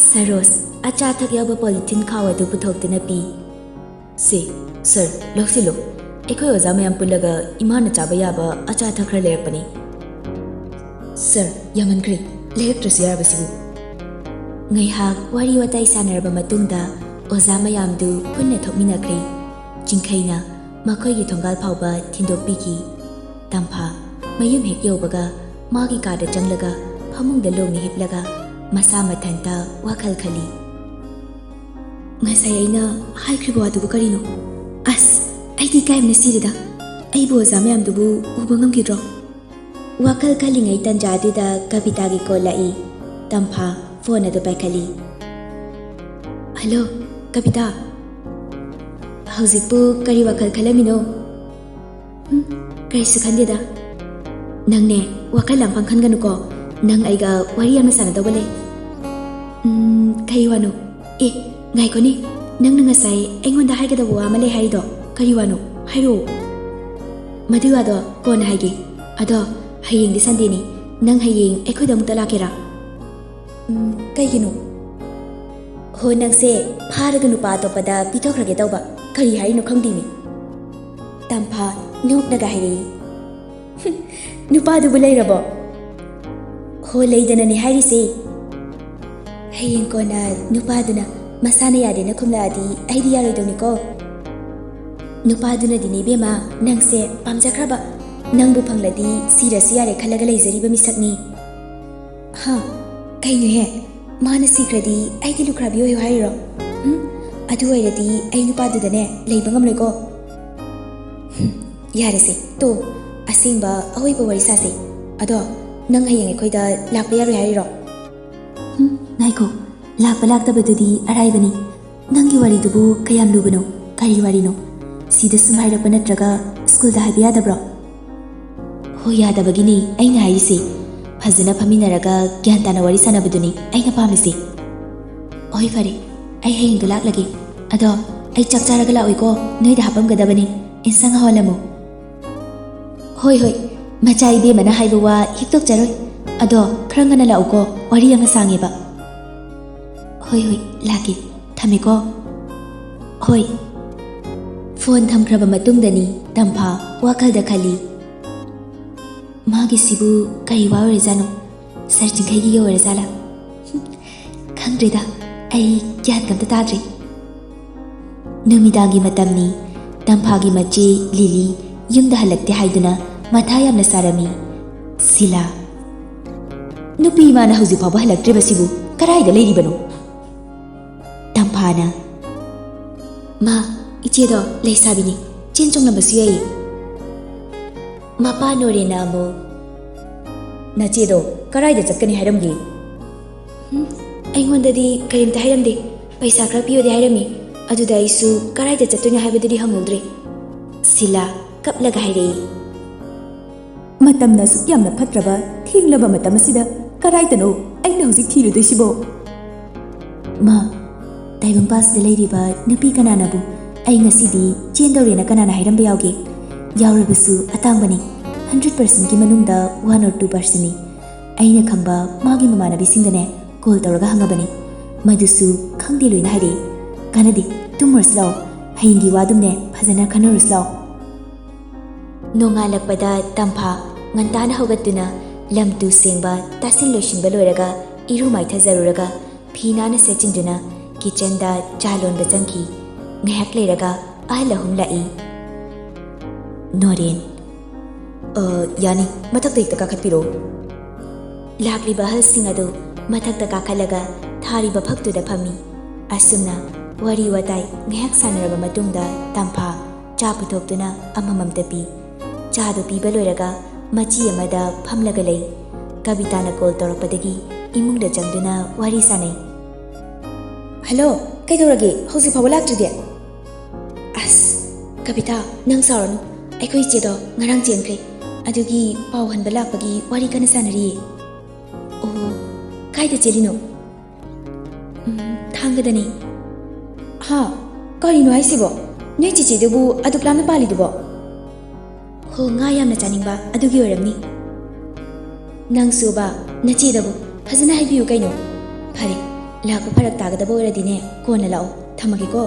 ꯁꯔꯣꯁ ꯑꯆꯥ ꯑꯊꯛ ꯌꯥꯎꯕ ꯄꯣꯂꯤꯊꯤꯟ ꯈꯥꯎ ꯑꯗꯨ ꯄꯨꯊꯣꯛꯇꯨꯅ ꯄꯤ꯫ "ꯁꯦ, ꯁꯥꯔ, ꯂꯧꯁꯤꯜꯂꯨ꯫ ꯑꯩꯈꯣꯏ ꯑꯣꯖꯥ ꯃꯌꯥꯝ ꯄꯨꯜꯂꯒ ꯏꯃꯥꯅ ꯆꯥꯕ ꯌꯥꯕ ꯑꯆꯥ ꯑꯊꯛ ꯈꯔ ꯂꯩꯔꯛꯄꯅꯤ꯫" "ꯁꯥꯔ, ꯌꯥꯝꯃꯟꯈ꯭ꯔꯦ꯫ ꯂꯩꯔꯛꯇ꯭ꯔꯁꯨ ꯌꯥꯔꯕꯁꯤꯕꯨ?" ꯉꯥꯏꯍꯥꯛ ꯋꯥꯔꯤ ꯋꯥꯇꯥꯏ ꯁꯥꯟꯅꯔꯕ ꯃꯇꯨꯡꯗ ꯑꯣꯖꯥ ꯃꯌꯥꯝꯗꯨ ꯄꯨꯟꯅ ꯊꯣꯛꯃꯤꯟꯅꯈ꯭ꯔꯦ꯫ ꯆꯤꯡꯈꯩꯅ ꯃꯈꯣꯏꯒꯤ ꯊꯣꯡꯒꯥꯜ ꯐꯥꯎꯕ ꯊꯤꯟꯗꯣꯛꯄꯤꯈꯤ꯫ ꯇꯝꯐꯥ ꯃꯌꯨꯝ ꯍꯦꯛ ꯌꯧꯕꯒ ꯃꯥꯒꯤ ꯀꯥꯗ ꯆꯪꯂꯒ ꯐꯃꯨꯡꯗ ꯂꯣꯡꯅ ꯍꯤꯞꯂꯒ ꯃꯁꯥ ꯃꯊꯟꯇ ꯋꯥꯈꯜ ꯈꯜꯂꯤ꯫ "ꯉꯁꯥꯏ ꯑꯩꯅ ꯍꯥꯏꯈ꯭ꯔꯤꯕ ꯋꯥꯗꯨꯕꯨ ꯀꯔꯤꯅꯣ? ꯑꯁ, ꯑꯩꯗꯤ ꯏꯀꯥꯏꯕꯅ ꯁꯤꯔꯦꯗ꯫ ꯑꯩꯕꯨ ꯑꯣꯖꯥ ꯃꯌꯥꯝꯗꯨꯕꯨ ꯎꯕ ꯉꯝꯈꯤꯗ꯭ꯔꯣ?" ꯋꯥꯈꯜ ꯈꯜꯂꯤꯉꯩ ꯇꯟꯖꯥꯗꯨꯗ ꯀꯕꯤꯇꯥꯒꯤ ꯀꯣꯜ ꯂꯥꯛꯏ꯫ ꯇꯝꯐꯥ ꯐꯣꯟ ꯑꯗꯨ ꯄꯥꯏꯈꯠꯂꯤ꯫ "ꯍꯜꯂꯣ, ꯀꯕꯤꯇꯥ꯫ ꯍꯧꯖꯤꯛꯄꯨ ꯀꯔꯤ ꯋꯥꯈꯜ ꯈꯜꯂꯝꯃꯤꯅꯣ?" "ꯎꯝ, ꯀꯔꯤꯁꯨ ꯈꯟꯗꯦꯗ꯫" "ꯅꯪꯅꯦ, ꯋꯥꯈꯜ ꯌꯥꯝ ꯄꯪꯈꯟꯒꯅꯨꯀꯣ꯫ ꯅꯪ ꯑꯩꯒ ꯋꯥꯔꯤ ꯑꯃ ꯁꯥꯟꯅꯗꯧꯕ ꯂꯩ꯫" "ꯎꯝ, ꯀꯔꯤ ꯋꯥꯅꯣ?" "ꯑꯦ, ꯉꯥꯏꯈꯣꯅꯦ꯫ ꯅꯪꯅ ꯉꯁꯥꯏ ꯑꯩꯉꯣꯟꯗ ꯍꯥꯏꯒꯗꯕ ꯋꯥ ꯑꯃ ꯂꯩ ꯍꯥꯏꯔꯤꯗꯣ, ꯀꯔꯤ ꯋꯥꯅꯣ? ꯍꯥꯏꯔꯛꯑꯣ꯫" ꯃꯗꯨꯏ ꯋꯥꯗꯣ ꯀꯣꯟꯅ ꯍꯥꯏꯒꯦ꯫ ꯑꯗꯣ ꯍꯌꯦꯡꯗꯤ ꯁꯟꯗꯦꯅꯤ, ꯅꯪ ꯍꯌꯦꯡ ꯑꯩꯈꯣꯏꯗ ꯑꯃꯨꯛꯇ ꯂꯥꯛꯀꯦꯔꯥ? ꯎꯝ, ꯀꯩꯒꯤꯅꯣ? ꯍꯣ, ꯅꯪꯁꯦ ꯐꯥꯔꯒ ꯅꯨꯄꯥ ꯑꯇꯣꯞꯄꯗ ꯄꯤꯊꯣꯛꯈ꯭ꯔꯒꯦ ꯇꯧꯕ꯫ ꯀꯔꯤ ꯍꯥꯏꯔꯤꯅꯣ ꯈꯪꯗꯦꯅꯦ꯫ ꯇꯝꯐꯥ ꯅꯣꯛꯂꯒ ꯍꯥꯏꯔꯛꯏ꯫ ꯅꯨꯄꯥꯗꯨꯕꯨ ꯂꯩꯔꯕꯣ? ꯍꯣ, ꯂꯩꯗꯅꯅꯦ ꯍꯥꯏꯔꯤꯁꯦ꯫ ꯍꯌꯦꯡ ꯀꯣꯟꯅ ꯅꯨꯄꯥꯗꯨꯅ ꯃꯁꯥꯅ ꯌꯥꯗꯦꯅ ꯈꯨꯝꯂꯛꯑꯗꯤ ꯑꯩꯗꯤ ꯌꯥꯔꯣꯏꯗꯧꯅꯤꯀꯣ꯫ ꯅꯨꯄꯥꯗꯨꯅꯗꯤꯅꯦ ꯏꯕꯦꯝꯃ, ꯅꯪꯁꯦ ꯄꯥꯝꯖꯈ꯭ꯔꯕ, ꯅꯪꯕꯨ ꯐꯪꯂꯗꯤ ꯁꯤꯔꯁꯨ ꯌꯥꯔꯦ ꯈꯜꯂꯒ ꯂꯩꯖꯔꯤꯕ ꯃꯤꯁꯛꯅꯤ꯫ ꯍꯥ? ꯀꯩꯅꯣꯍꯦ? ꯃꯥꯅ ꯁꯤꯈ꯭ꯔꯗꯤ ꯑꯩꯒꯤ ꯂꯨꯈ꯭ꯔꯥꯕꯤ ꯑꯣꯏꯌꯨ ꯍꯥꯏꯔꯤꯔꯣ? ꯎꯝ? ꯑꯗꯨ ꯑꯣꯏꯔꯗꯤ ꯑꯩ ꯅꯨꯄꯥꯗꯨꯗꯅꯦ ꯂꯩꯕ ꯉꯝꯂꯣꯏꯀꯣ꯫ ꯍꯨꯝ, ꯌꯥꯔꯦꯁꯦ, ꯇꯣ, ꯑꯁꯦꯡꯕ ꯑꯑꯣꯏꯕ ꯋꯥꯔꯤ ꯁꯥꯁꯦ꯫ ꯑꯗꯣ ꯅꯪ ꯍꯌꯦꯡ ꯑꯩꯈꯣꯏꯗ ꯂꯥꯛꯄ ꯌꯥꯔꯣꯏ ꯍꯥꯏꯔꯤꯔꯣ? ꯍꯨꯝ, ꯉꯥꯏꯈꯣ, ꯂꯥꯛꯄ ꯂꯥꯛꯇꯕꯗꯨꯗꯤ ꯑꯔꯥꯏꯕꯅꯤ꯫ ꯅꯪꯒꯤ ꯋꯥꯔꯤꯗꯨꯕꯨ ꯀꯌꯥꯝ ꯂꯨꯕꯅꯣ? ꯀꯔꯤ ꯋꯥꯔꯤꯅꯣ? ꯁꯤꯗ ꯁꯨꯝ ꯍꯥꯏꯔꯛꯄ ꯅꯠꯇ꯭ꯔꯒ ꯁ꯭ꯀꯨꯜꯗ ꯍꯥꯏꯕ ꯌꯥꯗꯕ꯭ꯔꯣ? ꯍꯣꯏ, ꯌꯥꯗꯕꯒꯤꯅꯤ ꯑꯩꯅ ꯍꯥꯏꯔꯤꯁꯦ꯫ ꯐꯖꯅ ꯐꯝꯃꯤꯟꯅꯔꯒ ꯒ꯭ꯌꯥꯟ ꯇꯥꯅ ꯋꯥꯔꯤ ꯁꯥꯟꯅꯕꯗꯨꯅꯤ ꯑꯩꯅ ꯄꯥꯝꯃꯤꯁꯦ꯫ ꯍꯣꯏ, ꯐꯔꯦ, ꯑꯩ ꯍꯌꯦꯡꯗꯣ ꯂꯥꯛꯂꯒꯦ꯫ ꯑꯗꯣ ꯑꯩ ꯆꯥꯛ ꯆꯥꯔꯒ ꯂꯥꯛꯑꯣꯏꯀꯣ, ꯅꯣꯏꯗ ꯍꯥꯄꯝꯒꯗꯕꯅꯤ꯫ ꯏꯟꯁꯥꯡ ꯍꯥꯎꯍꯜꯂꯝꯃꯨ꯫ ꯍꯣꯏ, ꯍꯣꯏ, ꯃꯆꯥ ꯏꯕꯦꯝꯃꯅ ꯍꯥꯏꯕ ꯋꯥ ꯍꯤꯛꯇꯣꯛꯆꯔꯣꯏ꯫ ꯑꯗꯣ ꯈꯔ ꯉꯟꯅ ꯂꯥꯛꯎꯀꯣ, ꯋꯥꯔꯤ ꯑꯃ ꯁꯥꯡꯉꯦꯕ꯫ ꯍꯣꯏ, ꯍꯣꯏ, ꯂꯥꯛꯀꯦ꯫ ꯊꯝꯃꯦꯀꯣ꯫ ꯍꯣꯏ꯫ ꯐꯣꯟ ꯊꯝꯈ꯭ꯔꯕ ꯃꯇꯨꯡꯗꯅꯤ ꯇꯝꯐꯥ ꯋꯥꯈꯜꯗ ꯈꯜꯂꯤ꯫ ꯃꯥꯒꯤꯁꯤꯕꯨ ꯀꯔꯤ ꯋꯥ ꯑꯣꯏꯔꯖꯥꯠꯅꯣ? ꯁꯥꯔ ꯆꯤꯡꯈꯩꯒꯤꯒ ꯑꯣꯏꯔꯖꯥꯠꯂꯥ? ꯈꯪꯗ꯭ꯔꯦꯗ, ꯑꯩ ꯒ꯭ꯌꯥꯟꯒ ꯑꯝꯇ ꯇꯥꯗ꯭ꯔꯦ꯫ ꯅꯨꯃꯤꯗꯥꯡꯒꯤ ꯃꯇꯝꯅꯤ꯫ ꯇꯝꯐꯥꯒꯤ ꯃꯆꯦ ꯂꯤꯂꯤ ꯌꯨꯝꯗ ꯍꯜꯂꯛꯇꯦ ꯍꯥꯏꯗꯨꯅ ꯃꯊꯥ ꯌꯥꯝꯅ ꯁꯥꯔꯝꯃꯤ꯫ ꯁꯤꯂꯥ, ꯅꯨꯄꯤ ꯏꯃꯥꯅ ꯍꯧꯖꯤꯛ ꯐꯥꯎꯕ ꯍꯜꯂꯛꯇ꯭ꯔꯤꯕꯁꯤꯕꯨ ꯀꯗꯥꯏꯗ ꯂꯩꯔꯤꯕꯅꯣ? ꯇꯝꯐꯥꯅ, ꯃꯥ, ꯏꯆꯦꯗꯣ ꯂꯩꯁꯥꯕꯤꯅꯤ, ꯆꯦꯟ ꯆꯣꯡꯂꯝꯕꯁꯨ ꯌꯥꯏꯌꯦ꯫ ꯃꯄꯥ ꯅꯣꯔꯦꯟꯅ ꯑꯃꯨꯛ, ꯅꯆꯦꯗꯣ ꯀꯗꯥꯏꯗ ꯆꯠꯀꯅꯤ ꯍꯥꯏꯔꯝꯒꯦ? ꯎꯝ, ꯑꯩꯉꯣꯟꯗꯗꯤ ꯀꯔꯤꯝꯇ ꯍꯥꯏꯔꯝꯗꯦ꯫ ꯄꯩꯁꯥ ꯈꯔ ꯄꯤꯌꯣꯗꯤ ꯍꯥꯏꯔꯝꯃꯤ꯫ ꯑꯗꯨꯗ ꯑꯩꯁꯨ ꯀꯗꯥꯏꯗ ꯆꯠꯇꯣꯏꯅꯣ ꯍꯥꯏꯕꯗꯨꯗꯤ ꯍꯪꯍꯧꯗ꯭ꯔꯦ꯫ ꯁꯤꯂꯥ ꯀꯞꯂꯒ ꯍꯥꯏꯔꯛꯏ꯫ ꯃꯇꯝꯅ ꯑꯁꯨꯛ ꯌꯥꯝꯅ ꯐꯠꯇ꯭ꯔꯕ ꯊꯦꯡꯂꯕ ꯃꯇꯝ ꯑꯁꯤꯗ ꯀꯗꯥꯏꯗꯅꯣ ꯑꯩꯅ ꯍꯧꯖꯤꯛ ꯊꯤꯔꯨꯗꯣꯏꯁꯤꯕꯣ? ꯃꯥ, ꯇꯥꯏꯕꯪꯄꯥꯁꯤꯗ ꯂꯩꯔꯤꯕ ꯅꯨꯄꯤ ꯀꯅꯥꯅꯕꯨ ꯑꯩ ꯉꯁꯤꯗꯤ ꯆꯦꯟꯗꯧꯔꯦꯅ ꯀꯅꯥꯅ ꯍꯥꯏꯔꯝꯕ ꯌꯥꯎꯒꯦ? ꯌꯥꯎꯔꯕꯁꯨ ꯑꯇꯥꯡꯕꯅꯤ꯫ ꯍꯟꯗ꯭ꯔꯦꯠ ꯄꯥꯔꯁꯦꯟꯀꯤ ꯃꯅꯨꯡꯗ ꯋꯥꯟ ꯑꯣꯔ ꯇꯨ ꯄꯥꯔꯁꯦꯟꯅꯤ꯫ ꯑꯩꯅ ꯈꯪꯕ ꯃꯥꯒꯤ ꯃꯃꯥꯟꯅꯕꯤꯁꯤꯡꯗꯅꯦ ꯀꯣꯜ ꯇꯧꯔꯒ ꯍꯪꯉꯕꯅꯤ꯫ ꯃꯗꯨꯁꯨ ꯈꯪꯗꯦ ꯂꯣꯏꯅ ꯍꯥꯏꯔꯛꯏ꯫ ꯀꯥꯟꯅꯗꯦ, ꯇꯨꯝꯃꯨꯔꯁꯤ ꯂꯥꯛꯑꯣ꯫ ꯍꯌꯦꯡꯒꯤ ꯋꯥꯗꯨꯝꯅꯦ ꯐꯖꯅ ꯈꯟꯅꯔꯨꯁꯤ ꯂꯥꯛꯑꯣ꯫ ꯅꯣꯡꯉꯥꯜꯂꯛꯄꯗ ꯇꯝꯐꯥ ꯉꯟꯇꯥꯅ ꯍꯧꯒꯠꯇꯨꯅ ꯂꯝ ꯇꯨ ꯁꯦꯡꯕ ꯇꯥꯁꯤꯟ ꯂꯣꯏꯁꯤꯟꯕ ꯂꯣꯏꯔꯒ ꯏꯔꯨ ꯃꯥꯏꯊꯖꯔꯨꯔꯒ ꯐꯤ ꯅꯥꯟꯅ ꯁꯦꯠꯆꯤꯟꯗꯨꯅ ꯀꯤꯆꯟꯗ ꯆꯥ ꯂꯣꯟꯕ ꯆꯪꯈꯤ꯫ ꯉꯥꯏꯍꯥꯛ ꯂꯩꯔꯒ ꯑꯍꯜ ꯑꯍꯨꯝ ꯂꯥꯛꯏ꯫ ꯅꯣꯔꯦꯟ, "ꯑ, ꯌꯥꯅꯤ, ꯃꯊꯛꯇ ꯍꯦꯛꯇ ꯀꯥꯈꯠꯄꯤꯔꯛꯑꯣ꯫" ꯂꯥꯛꯂꯤꯕ ꯑꯍꯜꯁꯤꯡ ꯑꯗꯨ ꯃꯊꯛꯇ ꯀꯥꯈꯠꯂꯒ ꯊꯥꯔꯤꯕ ꯐꯛꯇꯨꯗ ꯐꯝꯃꯤ꯫ ꯑꯁꯨꯝꯅ ꯋꯥꯔꯤ ꯋꯥꯇꯥꯏ ꯉꯥꯏꯍꯥꯛ ꯁꯥꯟꯅꯔꯕ ꯃꯇꯨꯡꯗ ꯇꯝꯐꯥ ꯆꯥ ꯄꯨꯊꯣꯛꯇꯨꯅ ꯑꯃꯃꯝꯇ ꯄꯤ꯫ ꯆꯥꯗꯨ ꯄꯤꯕ ꯂꯣꯏꯔꯒ ꯃꯆꯤ ꯑꯃꯗ ꯐꯝꯂꯒ ꯂꯩ꯫ ꯀꯕꯤꯇꯥꯅ ꯀꯣꯜ ꯇꯧꯔꯛꯄꯗꯒꯤ ꯏꯃꯨꯡꯗ ꯆꯪꯗꯨꯅ ꯋꯥꯔꯤ ꯁꯥꯟꯅꯩ꯫ "ꯍꯜꯂꯣ, ꯀꯩꯗꯧꯔꯒꯦ? ꯍꯧꯖꯤꯛ ꯐꯥꯎꯕ ꯂꯥꯛꯇ꯭ꯔꯤꯗꯤ?" "ꯑꯁ, ꯀꯕꯤꯇꯥ, ꯅꯪ ꯁꯥꯎꯔꯅꯨ꯫ ꯑꯩꯈꯣꯏ ꯏꯆꯦꯗꯣ ꯉꯔꯥꯡ ꯆꯦꯟꯈ꯭ꯔꯦ꯫ ꯑꯗꯨꯒꯤ ꯄꯥꯎ ꯍꯟꯕ ꯂꯥꯛꯄꯒꯤ ꯋꯥꯔꯤ ꯀꯟꯅ ꯁꯥꯟꯅꯔꯤꯌꯦ꯫" "ꯑꯣ, ꯀꯥꯏꯗ ꯆꯦꯜꯂꯤꯅꯣ?" "ꯎꯝ, ꯊꯥꯡꯒꯗꯅꯤ꯫" "ꯍꯥ? ꯀꯔꯤꯅꯣ ꯍꯥꯏꯁꯤꯕꯣ? ꯅꯣꯏ ꯆꯤꯆꯦꯗꯨꯕꯨ ꯑꯗꯨꯛ ꯂꯥꯞꯅ ꯄꯥꯜꯂꯤꯗꯨꯕꯣ?" "ꯍꯣ, ꯉꯥ ꯌꯥꯝꯅ ꯆꯥꯅꯤꯡꯕ, ꯑꯗꯨꯒꯤ ꯑꯣꯏꯔꯝꯅꯤ꯫" "ꯅꯪꯁꯨꯕ, ꯅꯆꯦꯗꯕꯨ ꯐꯖꯅ ꯍꯥꯏꯕꯤꯌꯨ ꯀꯩꯅꯣ꯫" "ꯐꯔꯦ, ꯂꯥꯛꯄ ꯐꯔꯛ ꯇꯥꯒꯗꯕ ꯑꯣꯏꯔꯗꯤꯅꯦ, ꯀꯣꯟꯅ ꯂꯥꯛꯑꯣ꯫ ꯊꯝꯃꯒꯦꯀꯣ꯫"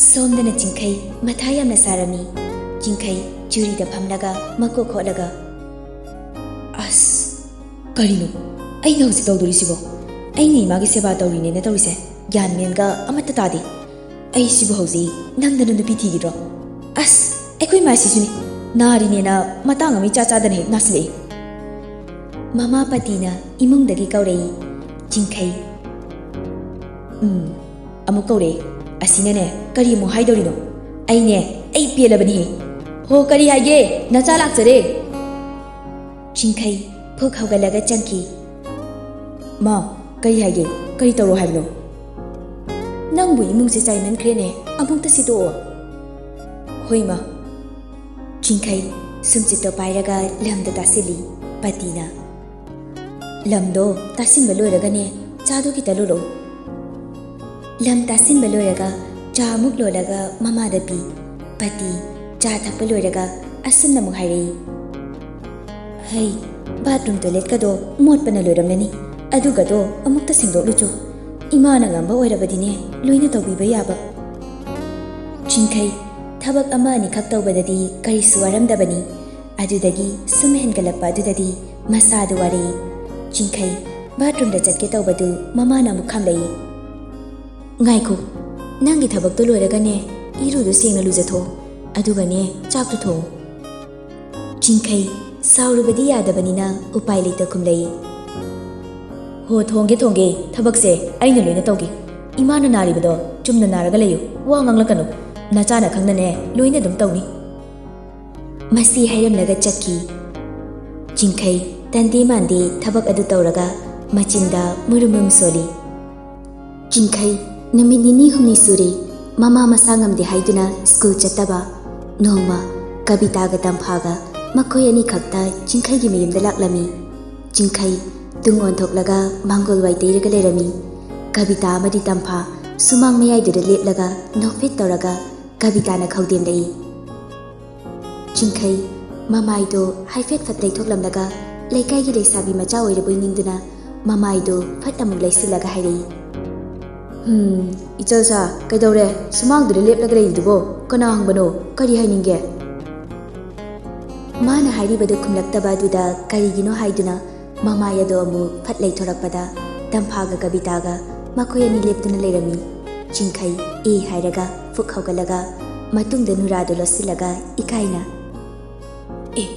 ꯁꯣꯝꯗꯅ ꯆꯤꯡꯈꯩ ꯃꯊꯥ ꯌꯥꯝꯅ ꯁꯥꯔꯝꯃꯤ꯫ ꯆꯤꯡꯈꯩ ꯆꯨꯔꯤꯗ ꯐꯝꯂꯒ ꯃꯀꯣꯛ ꯈꯣꯠꯂꯒ, "ꯑꯁ, ꯀꯔꯤꯅꯣ ꯑꯩꯅ ꯍꯧꯖꯤꯛ ꯇꯧꯗꯣꯔꯤꯁꯤꯕꯣ? ꯑꯩꯅ ꯏꯃꯥꯒꯤ ꯁꯦꯕꯥ ꯇꯧꯔꯤꯅꯦꯅ ꯇꯧꯔꯤꯁꯦ ꯒ꯭ꯌꯥꯟ ꯃꯦꯟꯒ ꯑꯃꯠꯇ ꯇꯥꯗꯦ꯫ ꯑꯩꯁꯤꯕꯨ ꯍꯧꯖꯤꯛ ꯅꯝꯗꯅ ꯅꯨꯄꯤ ꯊꯤꯈꯤꯗ꯭ꯔꯣ? ꯑꯁ, ꯑꯩꯈꯣꯏ ꯏꯃꯥꯁꯤꯁꯨꯅꯤ, ꯅꯥꯔꯤꯅꯦꯅ ꯃꯇꯥꯡ ꯑꯃ ꯏꯆꯥ ꯆꯥꯗꯅ ꯍꯦꯛ ꯅꯥꯁꯤꯜꯂꯛꯏ꯫" ꯃꯃꯥ ꯄꯇꯤꯅ ꯏꯃꯨꯡꯗꯒꯤ ꯀꯧꯔꯛꯏ꯫ ꯆꯤꯡꯈꯩ, "ꯎꯝ, ꯑꯃꯨꯛ ꯀꯧꯔꯛꯑꯦ꯫ ꯑꯁꯤꯅꯅꯦ ꯀꯔꯤ ꯑꯃꯨꯛ ꯍꯥꯏꯗꯧꯔꯤꯅꯣ? ꯑꯩꯅꯦ, ꯑꯩ ꯄꯦꯜꯂꯕꯅꯤꯍꯦ꯫" "ꯍꯣ, ꯀꯔꯤ ꯍꯥꯏꯒꯦ? ꯅꯆꯥ ꯂꯥꯛꯆꯔꯦ꯫" ꯆꯤꯡꯈꯩ ꯐꯨꯛ ꯍꯧꯒꯠꯂꯒ ꯆꯪꯈꯤ꯫ "ꯃꯥ, ꯀꯔꯤ ꯍꯥꯏꯒꯦ? ꯀꯔꯤ ꯇꯧꯔꯣ ꯍꯥꯏꯕꯅꯣ?" "ꯅꯪꯕꯨ ꯏꯃꯨꯡꯁꯦ ꯆꯥꯏꯃꯟꯈ꯭ꯔꯦꯅꯦ, ꯑꯃꯨꯛꯇ ꯁꯤꯗꯣꯛꯑꯣ꯫" "ꯍꯣꯏ, ꯃꯥ꯫" ꯆꯤꯡꯈꯩ ꯁꯨꯝꯆꯤꯠꯇꯣ ꯄꯥꯏꯔꯒ ꯂꯝꯗ ꯇꯥꯁꯤꯜꯂꯤ꯫ ꯄꯇꯤꯅ, "ꯂꯝꯗꯣ ꯇꯥꯁꯤꯟꯕ ꯂꯣꯏꯔꯒꯅꯦ, ꯆꯥꯗꯣ ꯈꯤꯇ ꯂꯣꯜꯂꯛꯎ꯫" ꯂꯝ ꯇꯥꯁꯤꯟꯕ ꯂꯣꯏꯔꯒ ꯆꯥ ꯑꯃꯨꯛ ꯂꯣꯜꯂꯒ ꯃꯃꯥꯗ ꯄꯤ꯫ ꯄꯇꯤ ꯆꯥ ꯊꯛꯄ ꯂꯣꯏꯔꯒ ꯑꯁꯨꯝꯅ ꯑꯃꯨꯛ ꯍꯥꯏꯔꯛꯏ, "ꯍꯩ, bathroom toiletꯀꯗꯣ ꯃꯣꯠꯄꯅ ꯂꯣꯏꯔꯝꯂꯅꯤ꯫ ꯑꯗꯨꯒꯗꯣ ꯑꯃꯨꯛꯇ ꯁꯦꯡꯗꯣꯛꯂꯨꯆꯣ꯫ ꯏꯃꯥꯅ ꯉꯝꯕ ꯑꯣꯏꯔꯕꯗꯤꯅꯦ, ꯂꯣꯏꯅ ꯇꯧꯕꯤꯕ ꯌꯥꯕ꯫" ꯆꯤꯡꯈꯩ ꯊꯕꯛ ꯑꯃ ꯑꯅꯤꯈꯛ ꯇꯧꯕꯗꯗꯤ ꯀꯔꯤꯁꯨ ꯋꯥꯔꯝꯗꯕꯅꯤ꯫ ꯑꯗꯨꯗꯒꯤ ꯁꯨꯝ ꯍꯦꯟꯒꯠꯂꯛꯄ ꯑꯗꯨꯗꯗꯤ ꯃꯁꯥꯗꯨ ꯋꯥꯔꯛꯏ꯫ ꯆꯤꯡꯈꯩ bathroomꯗ ꯆꯠꯀꯦ ꯇꯧꯕꯗꯨ ꯃꯃꯥꯅ ꯑꯃꯨꯛ ꯈꯥꯝꯂꯛꯏ꯫ "ꯉꯥꯏꯈꯣ, ꯅꯪꯒꯤ ꯊꯕꯛꯇꯣ ꯂꯣꯏꯔꯒꯅꯦ, ꯏꯔꯨꯗꯣ ꯁꯦꯡꯅ ꯂꯨꯖꯊꯣꯛꯑꯣ꯫ ꯑꯗꯨꯒꯅꯦ, ꯆꯥꯛꯇꯣ ꯊꯣꯡꯉꯨ꯫" ꯆꯤꯡꯈꯩ ꯁꯥꯎꯔꯨꯕꯗꯤ ꯌꯥꯗꯕꯅꯤꯅ ꯎꯄꯥꯏ ꯂꯩꯇ ꯈꯨꯝꯂꯛꯏ꯫ "ꯍꯣ, ꯊꯣꯡꯒꯦ, ꯊꯣꯡꯒꯦ꯫ ꯊꯕꯛꯁꯦ ꯑꯩꯅ ꯂꯣꯏꯅ ꯇꯧꯒꯦ꯫ ꯏꯃꯥꯅ ꯅꯥꯔꯤꯕꯗꯣ ꯆꯨꯝꯅ ꯅꯥꯔꯒ ꯂꯩꯌꯨ꯫ ꯋꯥ ꯉꯥꯡꯂꯛꯀꯅꯨ꯫ ꯅꯆꯥꯅ ꯈꯪꯅꯅꯦ ꯂꯣꯏꯅ ꯑꯗꯨꯝ ꯇꯧꯅꯤ꯫" ꯃꯁꯤ ꯍꯥꯏꯔꯝꯂꯒ ꯆꯠꯈꯤ꯫ ꯆꯤꯡꯈꯩ ꯇꯟꯗꯦ ꯃꯥꯟꯗꯦ ꯊꯕꯛ ꯑꯗꯨ ꯇꯧꯔꯒ ꯃꯆꯤꯟꯗ ꯃꯨꯔꯨꯝ ꯃꯨꯔꯨꯝ ꯁꯣꯜꯂꯤ꯫ ꯆꯤꯡꯈꯩ ꯅꯨꯃꯤꯠ ꯅꯤꯅꯤ ꯍꯨꯝꯅꯤ ꯁꯨꯔꯦ ꯃꯃꯥ ꯃꯁꯥ ꯉꯝꯗꯦ ꯍꯥꯏꯗꯨꯅ ꯁ꯭ꯀꯨꯜ ꯆꯠꯇꯕ꯫ ꯅꯣꯡꯃ ꯀꯕꯤꯇꯥꯒ ꯇꯝꯐꯥꯒ ꯃꯈꯣꯏ ꯑꯅꯤꯈꯛꯇ ꯆꯤꯡꯈꯩꯒꯤ ꯃꯌꯨꯝꯗ ꯂꯥꯛꯂꯝꯃꯤ꯫ ꯆꯤꯡꯈꯩ ꯇꯨꯡ ꯑꯣꯟꯊꯣꯛꯂꯒ ꯃꯥꯡꯒꯣꯜ ꯋꯥꯏ ꯇꯩꯔꯒ ꯂꯩꯔꯝꯃꯤ꯫ ꯀꯕꯤꯇꯥ ꯑꯃꯗꯤ ꯇꯝꯐꯥ ꯁꯨꯃꯥꯡ ꯃꯌꯥꯏꯗꯨꯗ ꯂꯦꯞꯂꯒ ꯅꯣꯛꯐꯦꯠ ꯇꯧꯔꯒ ꯀꯕꯤꯇꯥꯅ ꯈꯧꯗꯦꯝꯂꯛꯏ꯫ ꯆꯤꯡꯈꯩ ꯃꯃꯥꯏꯗꯣ ꯍꯥꯏꯐꯦꯠ ꯐꯠ ꯇꯩꯊꯣꯛꯂꯝꯂꯒ ꯂꯩꯀꯥꯏꯒꯤ ꯂꯩꯁꯥꯕꯤ ꯃꯆꯥ ꯑꯣꯏꯔꯕꯣꯏ ꯅꯤꯡꯗꯨꯅ ꯃꯃꯥꯏꯗꯣ ꯐꯠ ꯑꯃꯨꯛ ꯂꯩꯁꯤꯜꯂꯒ ꯍꯥꯏꯔꯛꯏ꯫ "ꯍꯝ, ꯏꯆꯜꯁꯥ, ꯀꯩꯗꯧꯔꯦ? ꯁꯨꯃꯥꯡꯗꯨꯗ ꯂꯦꯞꯂꯒ ꯂꯩꯔꯤꯗꯨꯕꯣ? ꯀꯅꯥ ꯍꯪꯕꯅꯣ? ꯀꯔꯤ ꯍꯥꯏꯅꯤꯡꯒꯦ?" ꯃꯥꯅ ꯍꯥꯏꯔꯤꯕꯗꯨ ꯈꯨꯝꯂꯛꯇꯕ ꯑꯗꯨꯗ ꯀꯔꯤꯒꯤꯅꯣ ꯍꯥꯏꯗꯨꯅ ꯃꯃꯥꯏ ꯑꯗꯣ ꯑꯃꯨꯛ ꯐꯠ ꯂꯩꯊꯣꯔꯛꯄꯗ ꯇꯝꯐꯥꯒ ꯀꯕꯤꯇꯥꯒ ꯃꯈꯣꯏ ꯑꯅꯤ ꯂꯦꯞꯇꯨꯅ ꯂꯩꯔꯝꯃꯤ꯫ ꯆꯤꯡꯈꯩ "ꯑꯦ" ꯍꯥꯏꯔꯒ ꯐꯨꯛ ꯍꯧꯒꯠꯂꯒ ꯃꯇꯨꯡꯗ ꯅꯨꯔꯥꯗꯨ ꯂꯣꯠꯁꯤꯜꯂꯒ ꯏꯀꯥꯏꯅ, "ꯑꯦ,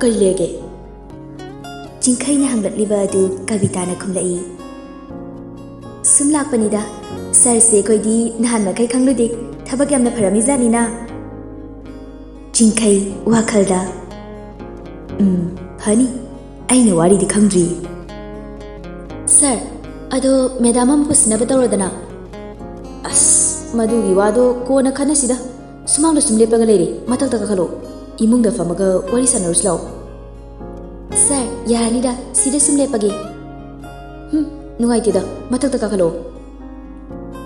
ꯀꯔꯤ ꯂꯩꯔꯒꯦ?" ꯆꯤꯡꯈꯩꯅ ꯍꯪꯂꯛꯂꯤꯕ ꯑꯗꯨ ꯀꯕꯤꯇꯥꯅ ꯈꯨꯝꯂꯛꯏ꯫ "ꯁꯨꯝ ꯂꯥꯛꯄꯅꯤꯗ꯫ ꯁꯥꯔꯁꯦ ꯑꯩꯈꯣꯏꯗꯤ ꯅꯍꯥꯟ ꯃꯈꯩ ꯈꯪꯂꯨꯗꯦ꯫ ꯊꯕꯛ ꯌꯥꯝꯅ ꯐꯔꯝꯃꯤꯖꯥꯠꯅꯤꯅ꯫" ꯆꯤꯡꯈꯩ ꯋꯥꯈꯜꯗ, "ꯎꯝ, ꯐꯅꯤ꯫ ꯑꯩꯅ ꯋꯥꯔꯤꯗꯤ ꯈꯪꯗ꯭ꯔꯤ꯫" "ꯁꯥꯔ, ꯑꯗꯣ ꯃꯦꯗꯥꯝ ꯑꯃ ꯄꯨꯁꯤꯟꯅꯕ ꯇꯧꯔꯣꯗꯅ꯫" "ꯑꯁ, ꯃꯗꯨꯒꯤ ꯋꯥꯗꯣ ꯀꯣꯟꯅ ꯈꯟꯅꯁꯤꯗ꯫ ꯁꯨꯃꯥꯡꯗ ꯁꯨꯝ ꯂꯦꯞꯄꯒ ꯂꯩꯔꯦ꯫ ꯃꯊꯛꯇ ꯀꯥꯈꯠꯂꯣ꯫ ꯏꯃꯨꯡꯗ ꯐꯝꯃꯒ ꯋꯥꯔꯤ ꯁꯥꯟꯅꯔꯨꯁꯤ ꯂꯥꯛꯑꯣ꯫" "ꯁꯥꯔ, ꯌꯥꯔꯅꯤꯗ, ꯁꯤꯗ ꯁꯨꯝ ꯂꯦꯞꯄꯒꯦ꯫" "ꯍꯨꯝ, ꯅꯨꯡꯉꯥꯏꯇꯦꯗ, ꯃꯊꯛꯇ ꯀꯥꯈꯠꯂꯛꯑꯣ꯫"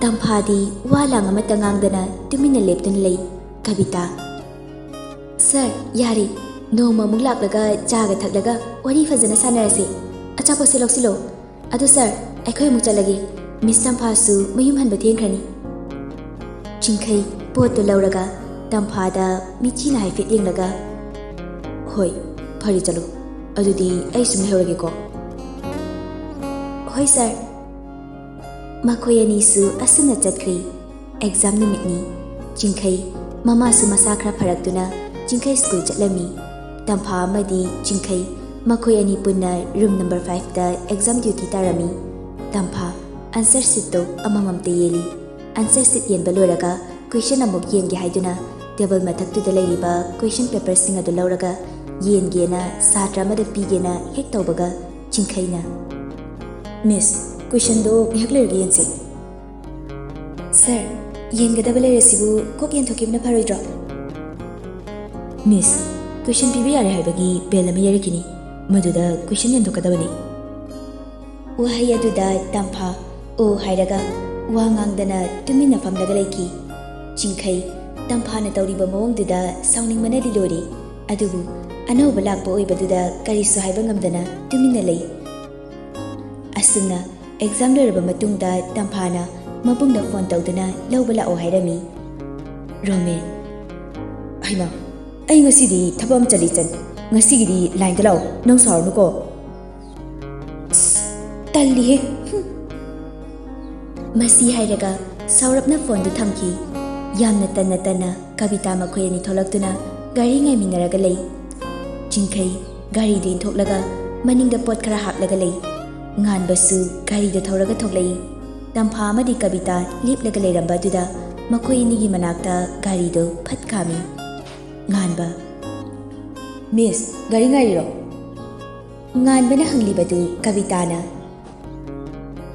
ꯇꯝꯐꯥꯗꯤ ꯋꯥ ꯂꯥꯡ ꯑꯃꯠꯇ ꯉꯥꯡꯗꯅ ꯇꯨꯃꯤꯟꯅ ꯂꯦꯞꯇꯨꯅ ꯂꯩ꯫ ꯀꯕꯤꯇꯥ ꯁꯥꯔ, ꯌꯥꯔꯦ꯫ ꯅꯣꯡꯃ ꯑꯃꯨꯛ ꯂꯥꯛꯂꯒ ꯆꯥꯒ ꯊꯛꯂꯒ ꯋꯥꯔꯤ ꯐꯖꯅ ꯁꯥꯟꯅꯔꯁꯦ꯫ ꯑꯆꯥꯄꯣꯠꯁꯦ ꯂꯧꯁꯤꯜꯂꯣ꯫ ꯑꯗꯣ ꯁꯥꯔ, ꯑꯩꯈꯣꯏ ꯑꯃꯨꯛ ꯆꯠꯂꯒꯦ꯫ ꯃꯤꯁ ꯇꯝꯐꯥꯁꯨ ꯃꯌꯨꯝ ꯍꯟꯕ ꯊꯦꯡꯈ꯭ꯔꯅꯤ꯫ ꯆꯤꯡꯈꯩ ꯄꯣꯠꯇꯨ ꯂꯧꯔꯒ ꯇꯝꯐꯥꯗ ꯃꯤꯠꯆꯤꯅ ꯍꯥꯏꯐꯦꯠ ꯌꯦꯡꯂꯒ, "ꯍꯣꯏ, ꯐꯔꯦ, ꯆꯠꯂꯣ꯫ ꯑꯗꯨꯗꯤ ꯑꯩ ꯁꯨꯝ ꯂꯩꯍꯧꯔꯒꯦꯀꯣ꯫" "ꯍꯣꯏ ꯁꯥꯔ꯫" ꯃꯈꯣꯏ ꯑꯅꯤꯁꯨ ꯑꯁꯨꯝꯅ ꯆꯠꯈ꯭ꯔꯦ꯫ ꯑꯦꯛꯖꯥꯝ ꯅꯨꯃꯤꯠꯅꯤ꯫ ꯆꯤꯡꯈꯩ ꯃꯃꯥꯁꯨ ꯃꯁꯥ ꯈꯔ ꯐꯔꯛꯇꯨꯅ ꯆꯤꯡꯈꯩ ꯁ꯭ꯀꯨꯜ ꯆꯠꯂꯝꯃꯤ꯫ ꯇꯝꯐꯥ ꯑꯃꯗꯤ ꯆꯤꯡꯈꯩ ꯃꯈꯣꯏ ꯑꯅꯤ ꯄꯨꯟꯅ ꯔꯨꯝ ꯅꯝꯕꯔ ꯐꯥꯏꯚꯇ ꯑꯦꯛꯖꯥꯝ ꯗ꯭ꯌꯨꯇꯤ ꯇꯥꯔꯝꯃꯤ꯫ ꯇꯝꯐꯥ ꯑꯟꯁꯔ ꯁꯤꯠꯇꯣ ꯑꯃꯃꯝꯇ ꯌꯦꯜꯂꯤ꯫ ꯑꯟꯁꯔ ꯁꯤꯠ ꯌꯦꯟꯕ ꯂꯣꯏꯔꯒ ꯀ꯭ꯋꯦꯁꯟ ꯑꯃꯨꯛ ꯌꯦꯟꯒꯦ ꯍꯥꯏꯗꯨꯅ ꯇꯦꯕꯜ ꯃꯊꯛꯇꯨꯗ ꯂꯩꯔꯤꯕ ꯀ꯭ꯋꯦꯁꯟ ꯄꯦꯄꯔꯁꯤꯡ ꯑꯗꯨ ꯂꯧꯔꯒ ꯌꯦꯟꯒꯦꯅ ꯁꯥꯇ꯭ꯔ ꯑꯃꯗ ꯄꯤꯒꯦꯅ ꯍꯦꯛ ꯇꯧꯕꯒ ꯆꯤꯡꯈꯩꯅ, "ꯃꯤꯁ, ꯀ꯭ꯋꯦꯁꯟꯗꯣ ꯉꯥꯏꯍꯥꯛ ꯂꯩꯔꯒ ꯌꯦꯟꯁꯤ꯫" "ꯁꯥꯔ, ꯌꯦꯟꯒꯗꯕ ꯂꯩꯔꯁꯤꯕꯨ ꯀꯣꯛ ꯌꯦꯟꯊꯣꯛꯈꯤꯕꯅ ꯐꯔꯣꯏꯗ꯭ꯔꯣ?" "ꯃꯤꯁ, ꯀ꯭ꯋꯦꯁꯟ ꯄꯤꯕ ꯌꯥꯔꯦ ꯍꯥꯏꯕꯒꯤ ꯕꯦꯜ ꯑꯃ ꯌꯩꯔꯛꯈꯤꯅꯤ, ꯃꯗꯨꯗ ꯀ꯭ꯋꯦꯁꯟ ꯌꯦꯟꯊꯣꯛꯀꯗꯕꯅꯤ꯫" ꯋꯥꯍꯩ ꯑꯗꯨꯗ ꯇꯝꯐꯥ "ꯑꯣ" ꯍꯥꯏꯔꯒ ꯋꯥ ꯉꯥꯡꯗꯅ ꯇꯨꯃꯤꯟꯅ ꯐꯝꯂꯒ ꯂꯩꯈꯤ꯫ ꯆꯤꯡꯈꯩ ꯇꯝꯐꯥꯅ ꯇꯧꯔꯤꯕ ꯃꯑꯣꯡꯗꯨꯗ ꯁꯥꯎꯅꯤꯡꯕꯅꯗꯤ ꯂꯣꯏꯔꯦ, ꯑꯗꯨꯕꯨ ꯑꯅꯧꯕ ꯂꯥꯛꯄ ꯑꯣꯏꯕꯗꯨꯗ ꯀꯔꯤꯁꯨ ꯍꯥꯏꯕ ꯉꯝꯗꯅ ꯇꯨꯃꯤꯟꯅ ꯂꯩ꯫ ꯑꯁꯨꯝꯅ ꯑꯦꯛꯖꯥꯝ ꯂꯣꯏꯔꯕ ꯃꯇꯨꯡꯗ ꯇꯝꯐꯥꯅ ꯃꯕꯨꯡꯗ ꯐꯣꯟ ꯇꯧꯗꯨꯅ ꯂꯧꯕ ꯂꯥꯛꯑꯣ ꯍꯥꯏꯔꯝꯃꯤ꯫ ꯔꯣꯃꯦꯟ, "ꯍꯩꯃꯥ, ꯑꯩ ꯉꯁꯤꯗꯤ ꯊꯕꯛ ꯑꯃ ꯆꯠꯂꯤ ꯆꯟ꯫ ꯉꯁꯤꯒꯤꯗꯤ ꯂꯥꯏꯟꯗ ꯂꯥꯛꯑꯣ, ꯅꯪ ꯁꯥꯎꯔꯅꯨꯀꯣ꯫" "ꯑꯁ, ꯇꯜꯂꯤꯍꯦ꯫ ꯍꯨꯝ꯫" ꯃꯁꯤ ꯍꯥꯏꯔꯒ ꯁꯥꯎꯔꯞꯅ ꯐꯣꯟꯗꯨ ꯊꯝꯈꯤ꯫ ꯌꯥꯝꯅ ꯇꯟꯅ ꯇꯟꯅ ꯀꯕꯤꯇꯥ ꯃꯈꯣꯏ ꯑꯅꯤ ꯊꯣꯛꯂꯛꯇꯨꯅ ꯒꯥꯔꯤ ꯉꯥꯏꯃꯤꯟꯅꯔꯒ ꯂꯩ꯫ ꯆꯤꯡꯈꯩ ꯒꯥꯔꯤꯗꯨ ꯏꯟꯊꯣꯛꯂꯒ ꯃꯅꯤꯡꯗ ꯄꯣꯠ ꯈꯔ ꯍꯥꯞꯂꯒ ꯂꯩ꯫ ꯉꯥꯟꯕꯁꯨ ꯒꯥꯔꯤꯗꯨ ꯊꯧꯔꯒ ꯊꯣꯛꯂꯛꯏ꯫ ꯇꯝꯐꯥ ꯑꯃꯗꯤ ꯀꯕꯤꯇꯥ ꯂꯦꯞꯂꯒ ꯂꯩꯔꯝꯕ ꯑꯗꯨꯗ ꯃꯈꯣꯏ ꯑꯅꯤꯒꯤ ꯃꯅꯥꯛꯇ ꯒꯥꯔꯤꯗꯨ ꯐꯠ ꯈꯥꯝꯃꯤ꯫ ꯉꯥꯟꯕ, "ꯃꯤꯁ, ꯒꯥꯔꯤ ꯉꯥꯏꯔꯤꯔꯣ?" ꯉꯥꯟꯕꯅ ꯍꯪꯂꯤꯕꯗꯨ ꯀꯕꯤꯇꯥꯅ,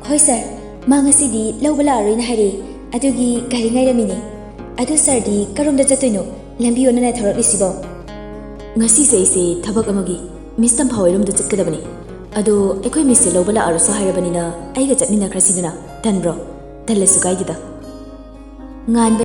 "ꯍꯣꯏ ꯁꯥꯔ, ꯃꯥ ꯉꯁꯤꯗꯤ ꯂꯧꯕ ꯂꯥꯛꯑꯔꯣꯏꯅ ꯍꯥꯏꯔꯛꯑꯦ, ꯑꯗꯨꯒꯤ ꯒꯥꯔꯤ ꯉꯥꯏꯔꯝꯃꯤꯅꯦ꯫ ꯑꯗꯨ ꯁꯥꯔꯗꯤ ꯀꯔꯣꯝꯗ ꯆꯠꯇꯣꯏꯅꯣ? ꯂꯝꯕꯤ ꯑꯣꯟꯅꯅ ꯊꯧꯔꯛꯂꯤꯁꯤꯕꯣ?" "ꯉꯁꯤꯁꯦ ꯑꯩꯁꯦ ꯊꯕꯛ ꯑꯃꯒꯤ ꯃꯤꯁ ꯇꯝꯐꯥ ꯍꯣꯏꯔꯣꯝꯗ ꯆꯠꯀꯗꯕꯅꯦ꯫ ꯑꯗꯣ ꯑꯩꯈꯣꯏ ꯃꯤꯁꯁꯦ ꯂꯧꯕ ꯂꯥꯛꯑꯔꯣꯏꯁꯨ ꯍꯥꯏꯔꯕꯅꯤꯅ ꯑꯩꯒ ꯆꯠꯃꯤꯟꯅꯈ꯭ꯔꯁꯤꯗꯅ꯫ ꯇꯟꯕ꯭ꯔꯣ?" "ꯇꯜꯂꯁꯨ ꯀꯥꯏꯗꯦꯗ꯫" ꯉꯥꯟꯕ